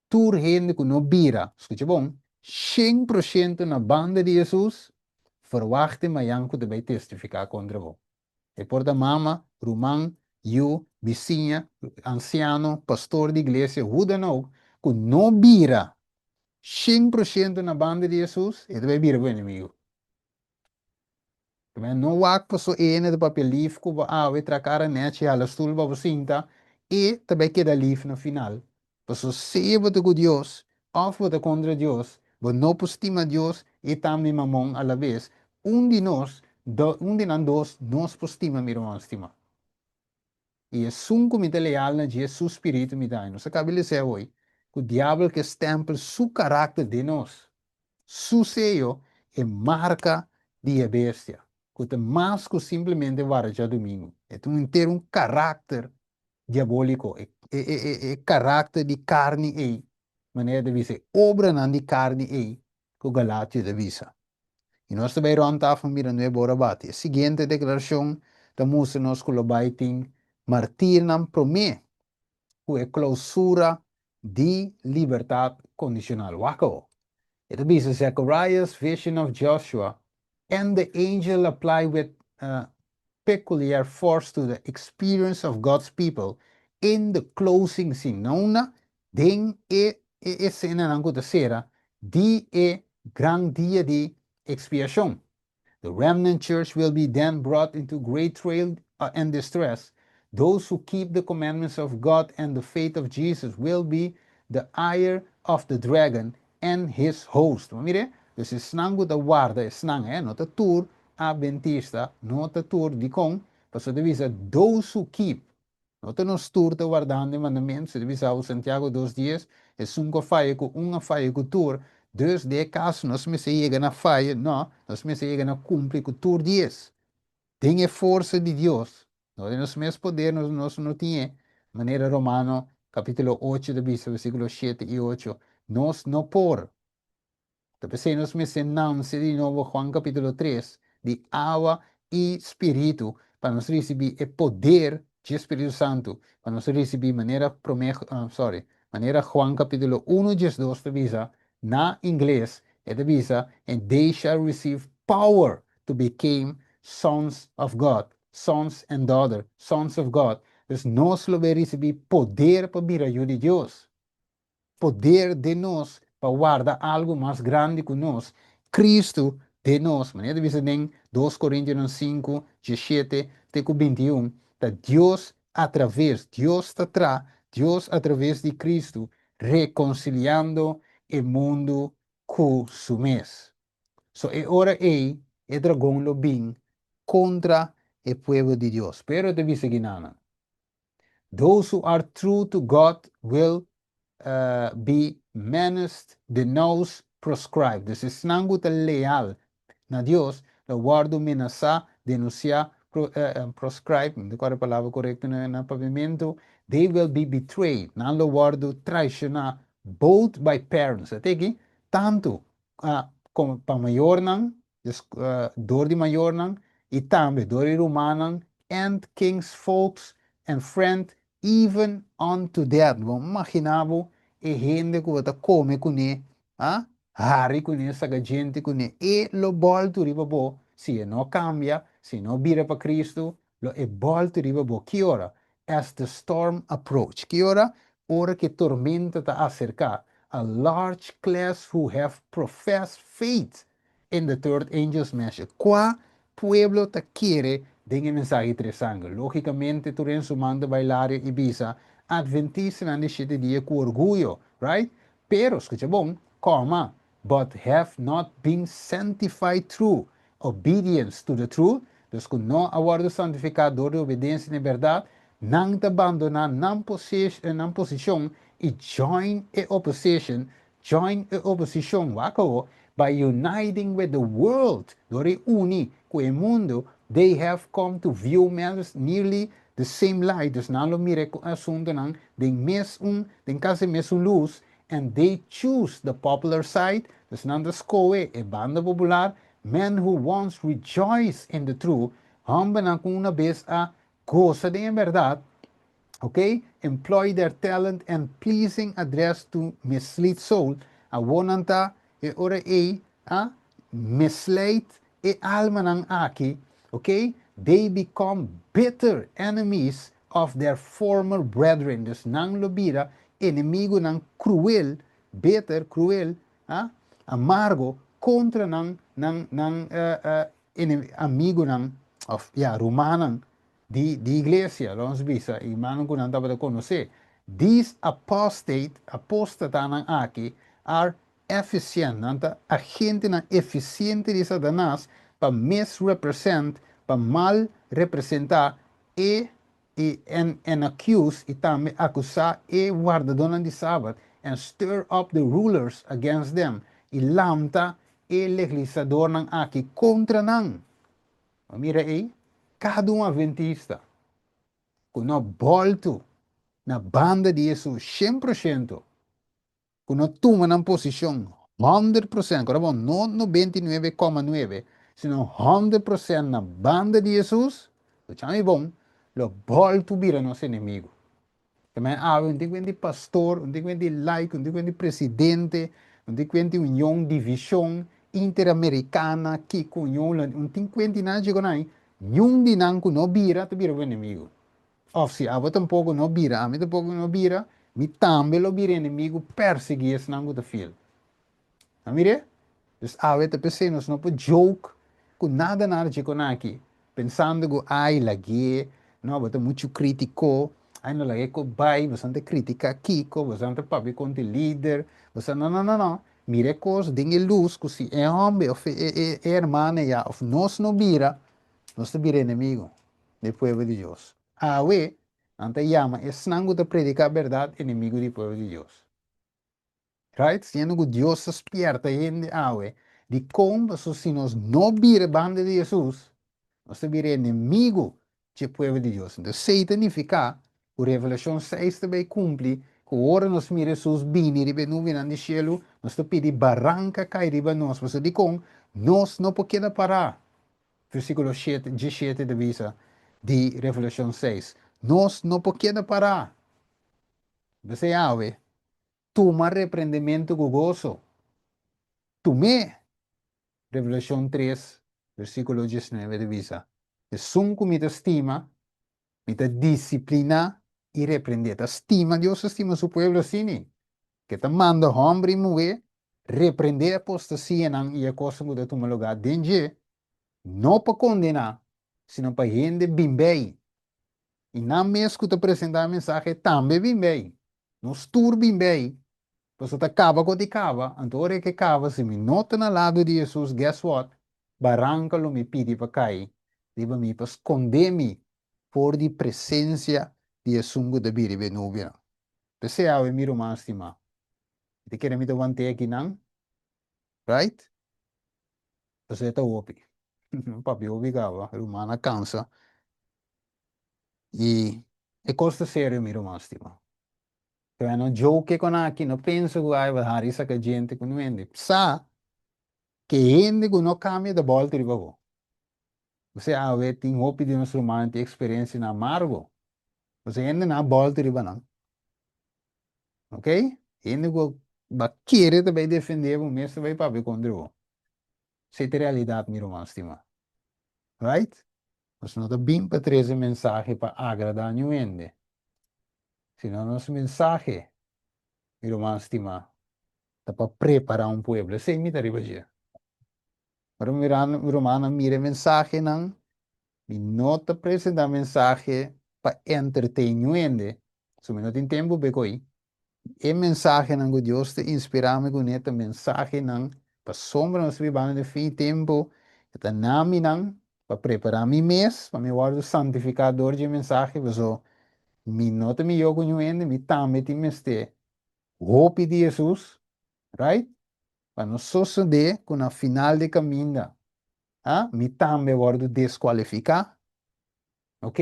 Tur hende ku no bira, skucha bon, 100% na banda di Hesus, ferwachti mayan ku ta bai testifiká kontra bo. E por ta mama, ruman, yu, bisiña, ansiano, pastor di iglesia, who dan ook, ku no bira 100% na banda di Hesus, e ta bai bira bo enemigu. Tambe no wak paso e hende ta papia lif ku bo awe, tra kara nechi, hala stul pa bo sinta, e ta bai keda lif na final. Paso sea bo ta ku Dios òf bo ta kontra Dios, bo no por stima Dios i tambe Mamon alabes. Un di nos, un di nan dos nos por stima mi ruman stimá. I esun ku mi ta leal na dje, su spiritu mi ta haña. Nos a kaba di lesa awor ku diabel ke stèmpel su karakter den nos, su seyo, e marka di e bestia, ku ta mas ku simplemente warda djadumingu. E ta un henter un karakter diabóliko, e e e e karakter di karni ei, manera ta bisa, e obranan di karni ei ku Galatio ta bisa. I nos ta bai rònt tafel mira nuebe ora bati. E siguiente deklarashon ta mustra nos ku lo bai tin martirnan promé ku e klousura di libertat kondishonal. Wak awo. E ta bisa, Zechariah's vision of Joshua and the angel apply with peculiar force to the experience of God's people in the closing scene. Na unda? Den e e esenanan ku ta sera di e gran dia di ekspiashon. The remnant church will be then brought into great trail and distress. Those who keep the commandments of God and the faith of Jesus will be the ire of the dragon and his host. Bo mira? Dus esnan ku ta warda, esnan, eh, no ta tur Adventista, no ta tur. Dikon? Pasobra ta bisa those who keep. No ta nos tur ta wardando e mandamentu. Si ta bisa bo Santiago 2:10, esun ku a faya ku un a faya ku tur. Dus den e kaso nos mester yega na faya? No, nos mester yega na kumpli ku tur 10. Den e forsa di Dios, no den nos mes poder, nos nos no tin e, manera Romano kapítulo 8 ta bisa, versíkulo 7 i 8, nos no por. Ta p'esei nos mester nanse di nobo, Juan kapítulo 3, di awa i spiritu, pa nos risibí e poder dje Spiritu Santu, pa nos risibí manera promé, sorry, manera Juan kapítulo 1 diesdos ta bisa, na ingles, e ta bisa, and they shall receive power to became sons of God, sons and daughter, sons of God. Dus nos lo bay ricibi poder pa bira yu di Dios. Poder den nos pa warda algo mas grandi cu nos, Cristo den nos. Manera ta bisa den 2 Corintionan 5, 17 te cu 21, ta Dios a traves, Dios ta tra, Dios a traves di Cristo, reconciliando e mundo cu su mes. So e ora ei e dragon lo bin kontra e pueblo di Dios. Pero e ta bisa ginanan, Those who are true to God will be menaced, denounced, proscribed. Dus esnan ku ta leal na Dios lo wòrdu menasá, denunsiá, proscribed, mi no ta kòrda e palabra korekto na papiamentu, they will be betrayed, nan lo wòrdu traishoná both by parents. Ata aki, tantu. Komo pa mayornan, dus dor di mayornan, i tambe dor di rumannan, and kinsfolks and friend, even unto death. Bo imaginá bo e hende ku bo ta kome kuné, a hari kuné, saka djente kuné, e lo bòltu riba bo si e no kambia, si e no bira pa Kristu, lo e bòltu riba bo. Ki ora? As the storm approach. Ki ora? Ora ku e tormenta ta aserká. A large class who have professed faith in the third angel's message. Kua pueblo ta kere den e mensahe di tres angel? Lógikamente tur hende su man ta bai laria i bisa, Adventistanan di shete dia ku orguyo, right? Pero, skucha bon, kòma, but have not been sanctified through obedience to the truth, dus ku no a wòrdu santifiká dor di obedensia na e bèrdat, nan ta bandoná nan nan posishon i join e opposition, join e oposishon, wak awo, by uniting with the world, dor di uni ku e mundu, they have come to view matters nearly the same light, dus nan lo mira e asuntunan den mes un, den kasi mesun lus, and they choose the popular side, dus nan ta skohe e banda popular, men who once rejoiced in the truth, hòmbernan ku una bes a gosa den e bèrdat, ok, employ their talent and pleasing address to mislead soul, awor nan ta e ora ei a misleid e almanan aki, ok, they become bitter enemies of their former brethren, dus nan lo bira enemigunan kruel, bitter, kruel, a, amargo, kontra nan nan nan amigunan, òf ya, rumannan di di iglesia, lo nos bisa, i rumannan ku nan tabata konosé. These apostate, apóstatanan aki, are efficient, nan ta agentenan efisiente di Satanas pa misrepresent, pa mal representá e i and and accuse, i tambe akusá e wardadónan di Sabat, and stir up the rulers against them, i lanta e legisladornan aki kontra nan. Bo mira ei, kada un adventista ku no bòltu na banda di Hesus shen por shento, ku no tuma nan posishon 100%, kòrda bon, no 99,9, sino 100% na banda di Hesus, skucha mi bon, lo bòltu bira nos enemigu. Tambe awe un tin kuenta di pastor, un tin kuenta di laiko, un tin kuenta di presidente, un tin kuenta di union, divishon interamerikana, kiko, union, un tin kuenta di nan dje konai, niun di nan ku no bira ta bira bo enemigu. Òf si abo tampoko no bira, ami tampoko no bira, mi tambe lo bira enemigu persiguí esnan ku ta fiel. A mir'é? Dus awe ta p'esei nos no por joke ku nada nada dje kon aki, pensando ku ai lag'é, no bo ta muchu krítiko, ai no lag'é ku bai, boso ta kritiká kiko, boso ta papia kontra e lider, boso no no no no, mira e kos den e lus ku si e hòmber òf e e hermana ya òf nos no bira, nos ta bira enemigu di e pueblo di Dios. Awe nan ta yama esnan ku ta prediká bèrdat enemigu di pueblo di Dios. Right? Siendo ku Dios ta spierta hende awe, dikon paso si nos no bira banda di Hesus, nos ta bira enemigu dje pueblo di Dios. Entonces esei ta nifiká ku Revelashon seis ta bai kumpli, ku ora nos mira Hesus bini riba e nubianan di shelu, nos ta pidi baranka kai riba nos, pasobra dikon nos no por keda pará. Versíkulo shete, djeshete ta bisa di Revelashon seis, Nos no por keda pará. P'esei awe, Tuma reprendementu ku goso. Tum'é! Revelashon tres, versíkulo diesnuebe ta bisa, Esun ku mi ta stima, mi ta disipliná i reprendé. Ta stima, Dios ta stima su pueblo asina, ku e ta manda hòmber i muhé reprendé e apostasianan i e kosnan ku ta tuma lugá den dje, no pa kondená, sino pa hende bin bei. I nan mes ku ta presentá e mensahe tambe bin bei. Nos tur bin bei, pasobra ta kaba ku di kaba, anto ora e ke kaba, si mi no ta na lado di Hesus, guess what? Baranka lo mi pidi pa kai riba mi pa skonde mi for di presensia di esun ku ta bira riba e nubianan. P'esei awe mi ruman stimá, mi ta kere mi ta want'é akinan, right? Pasobra e ta hopi. Papia hopi kaba, ruman a kansa. I e kos ta serio mi ruman stima. Pero no joke kon aki, no pensa ku ai bo hari saka djente ku nuende. Sa. Ke hende ku no kambia ta bòlta riba bo. Bo awe tin hopi di nos rumannan tin eksperensianan amargo. Pasobra hendenan a bòlta riba nan. Ok? Hende ku ba kere ta bai defendé bo mes ta bai papia kontra bo. Esei ta realidat mi ruman stimá. Right? Nos no ta bin pa trese mensahe pa agradá niun hende, sino nos mensahe, mi ruman stimá, ta pa prepará un pueblo. Esei mi ta riba dje. Ora mi rumannan mira e mensahenan, mi no ta presentá mensahe pa entertain niun hende, so mi no tin tempu p'e ko'i. E mensahenan ku Dios ta inspirá mi kuné ta mensahenan pasobra nos ta bibando den fin di tempu, e ta na mi nan pa prepará mi mes pa mi wòrdu santifiká dor dje mensahe, pasobra mi no ta mihó ku niun hende, mi tambe tin mester hopi di Hesus, right? Pa no sosodé ku na final di kaminda, ha, mi tambe wòrdu deskualifiká. Ok?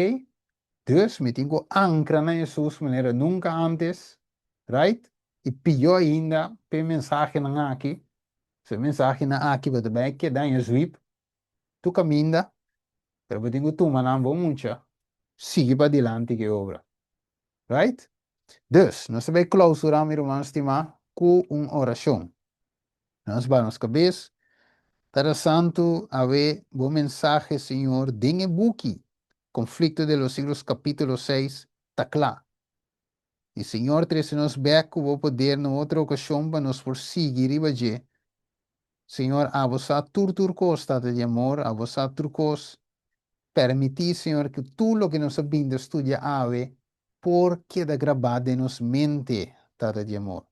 Dus mi tin ku ankra na Hesus manera nunka antes, right? I pió ainda p'e mensahenan aki, so e mensahenan aki bo ta bai keda en e zwip tur kaminda, pero bo tin ku tuma nan bon mucha, sigui padilanti ku e obra. Right? Dus, nos ta bai klausurá, mi ruman stimá, ku un orashon. Nos ba nos kabes. Tata Santu, awe bo mensahe, Señor, den e buki Conflicto de los Siglos capítulo seis ta kla. I Señor trese nos bek ku bo poder na otro okashon pa nos por sigui riba dje. Señor, abo sa tur tur kos, Tata di amor, abo sa tur kos. Permití, Señor, ku tur loke nos a bin ta studia awe por keda grabá den nos mente, Tata di amor.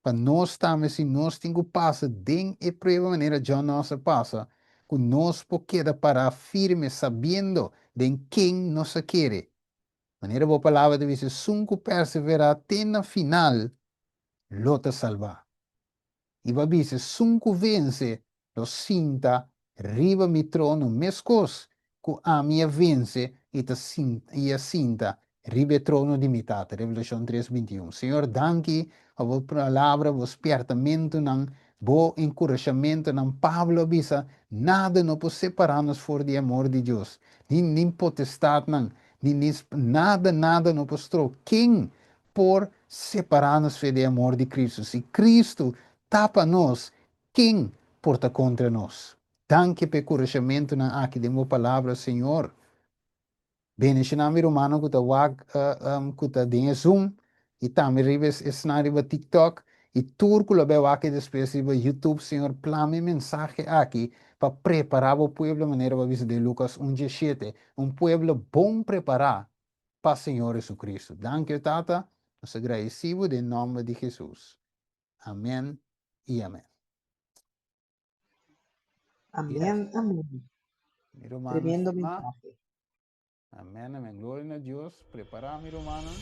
Pa nos tambe si nos tin ku pasa den e prueba manera John Knox a pasa, ku nos por keda pará firme sabiendo den ken nos a kere. Manera bo palabra ta bisa, esun ku perseverá te na final lo ta salbá. I bo a bisa, esun ku vense lo sinta riba mi trono meskos ku ami a vense i ta i a sinta riba e trono di mi Tata. Revelashon tres 21. Señor, danki pa bo palabra, bo spièrtamentunan, bo enkurashamentunan. Pablo a bisa, Nada no por separá nos for di e amor di Dios, ni ni potestatnan, ni ni nada, nada no por stroba. Ken por separá nos for di e amor di Kristu? Si Kristu ta pa nos, Ken por ta kontra nos? Danki pa e kurashamentunan aki den bo palabra, Señor. Bendishoná mi rumannan ku ta wak ku ta den e Zoom i tambe riba esnan riba TikTok i tur ku lo bai wak e despues riba YouTube. Señor, plama e mensahe aki pa prepará bo pueblo manera bo a bisa den Lukas un dieshete, un pueblo bon prepará pa Señor Jesucristo. Danki, o Tata. Nos ta gradisí bo den nòmber di Jesus. Amen i amen. Amen, Yes. amen. Mi rumannan Tremendo stimá. mensahe. Amen, amen. Gloria na Dios. Prepará, mi rumannan.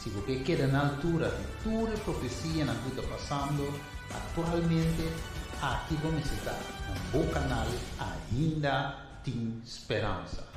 Si bo ke keda na altura di tur e profesianan ku ta pasando aktualmente, aki bo mester ta na bo kanal Ainda Tin Speransa.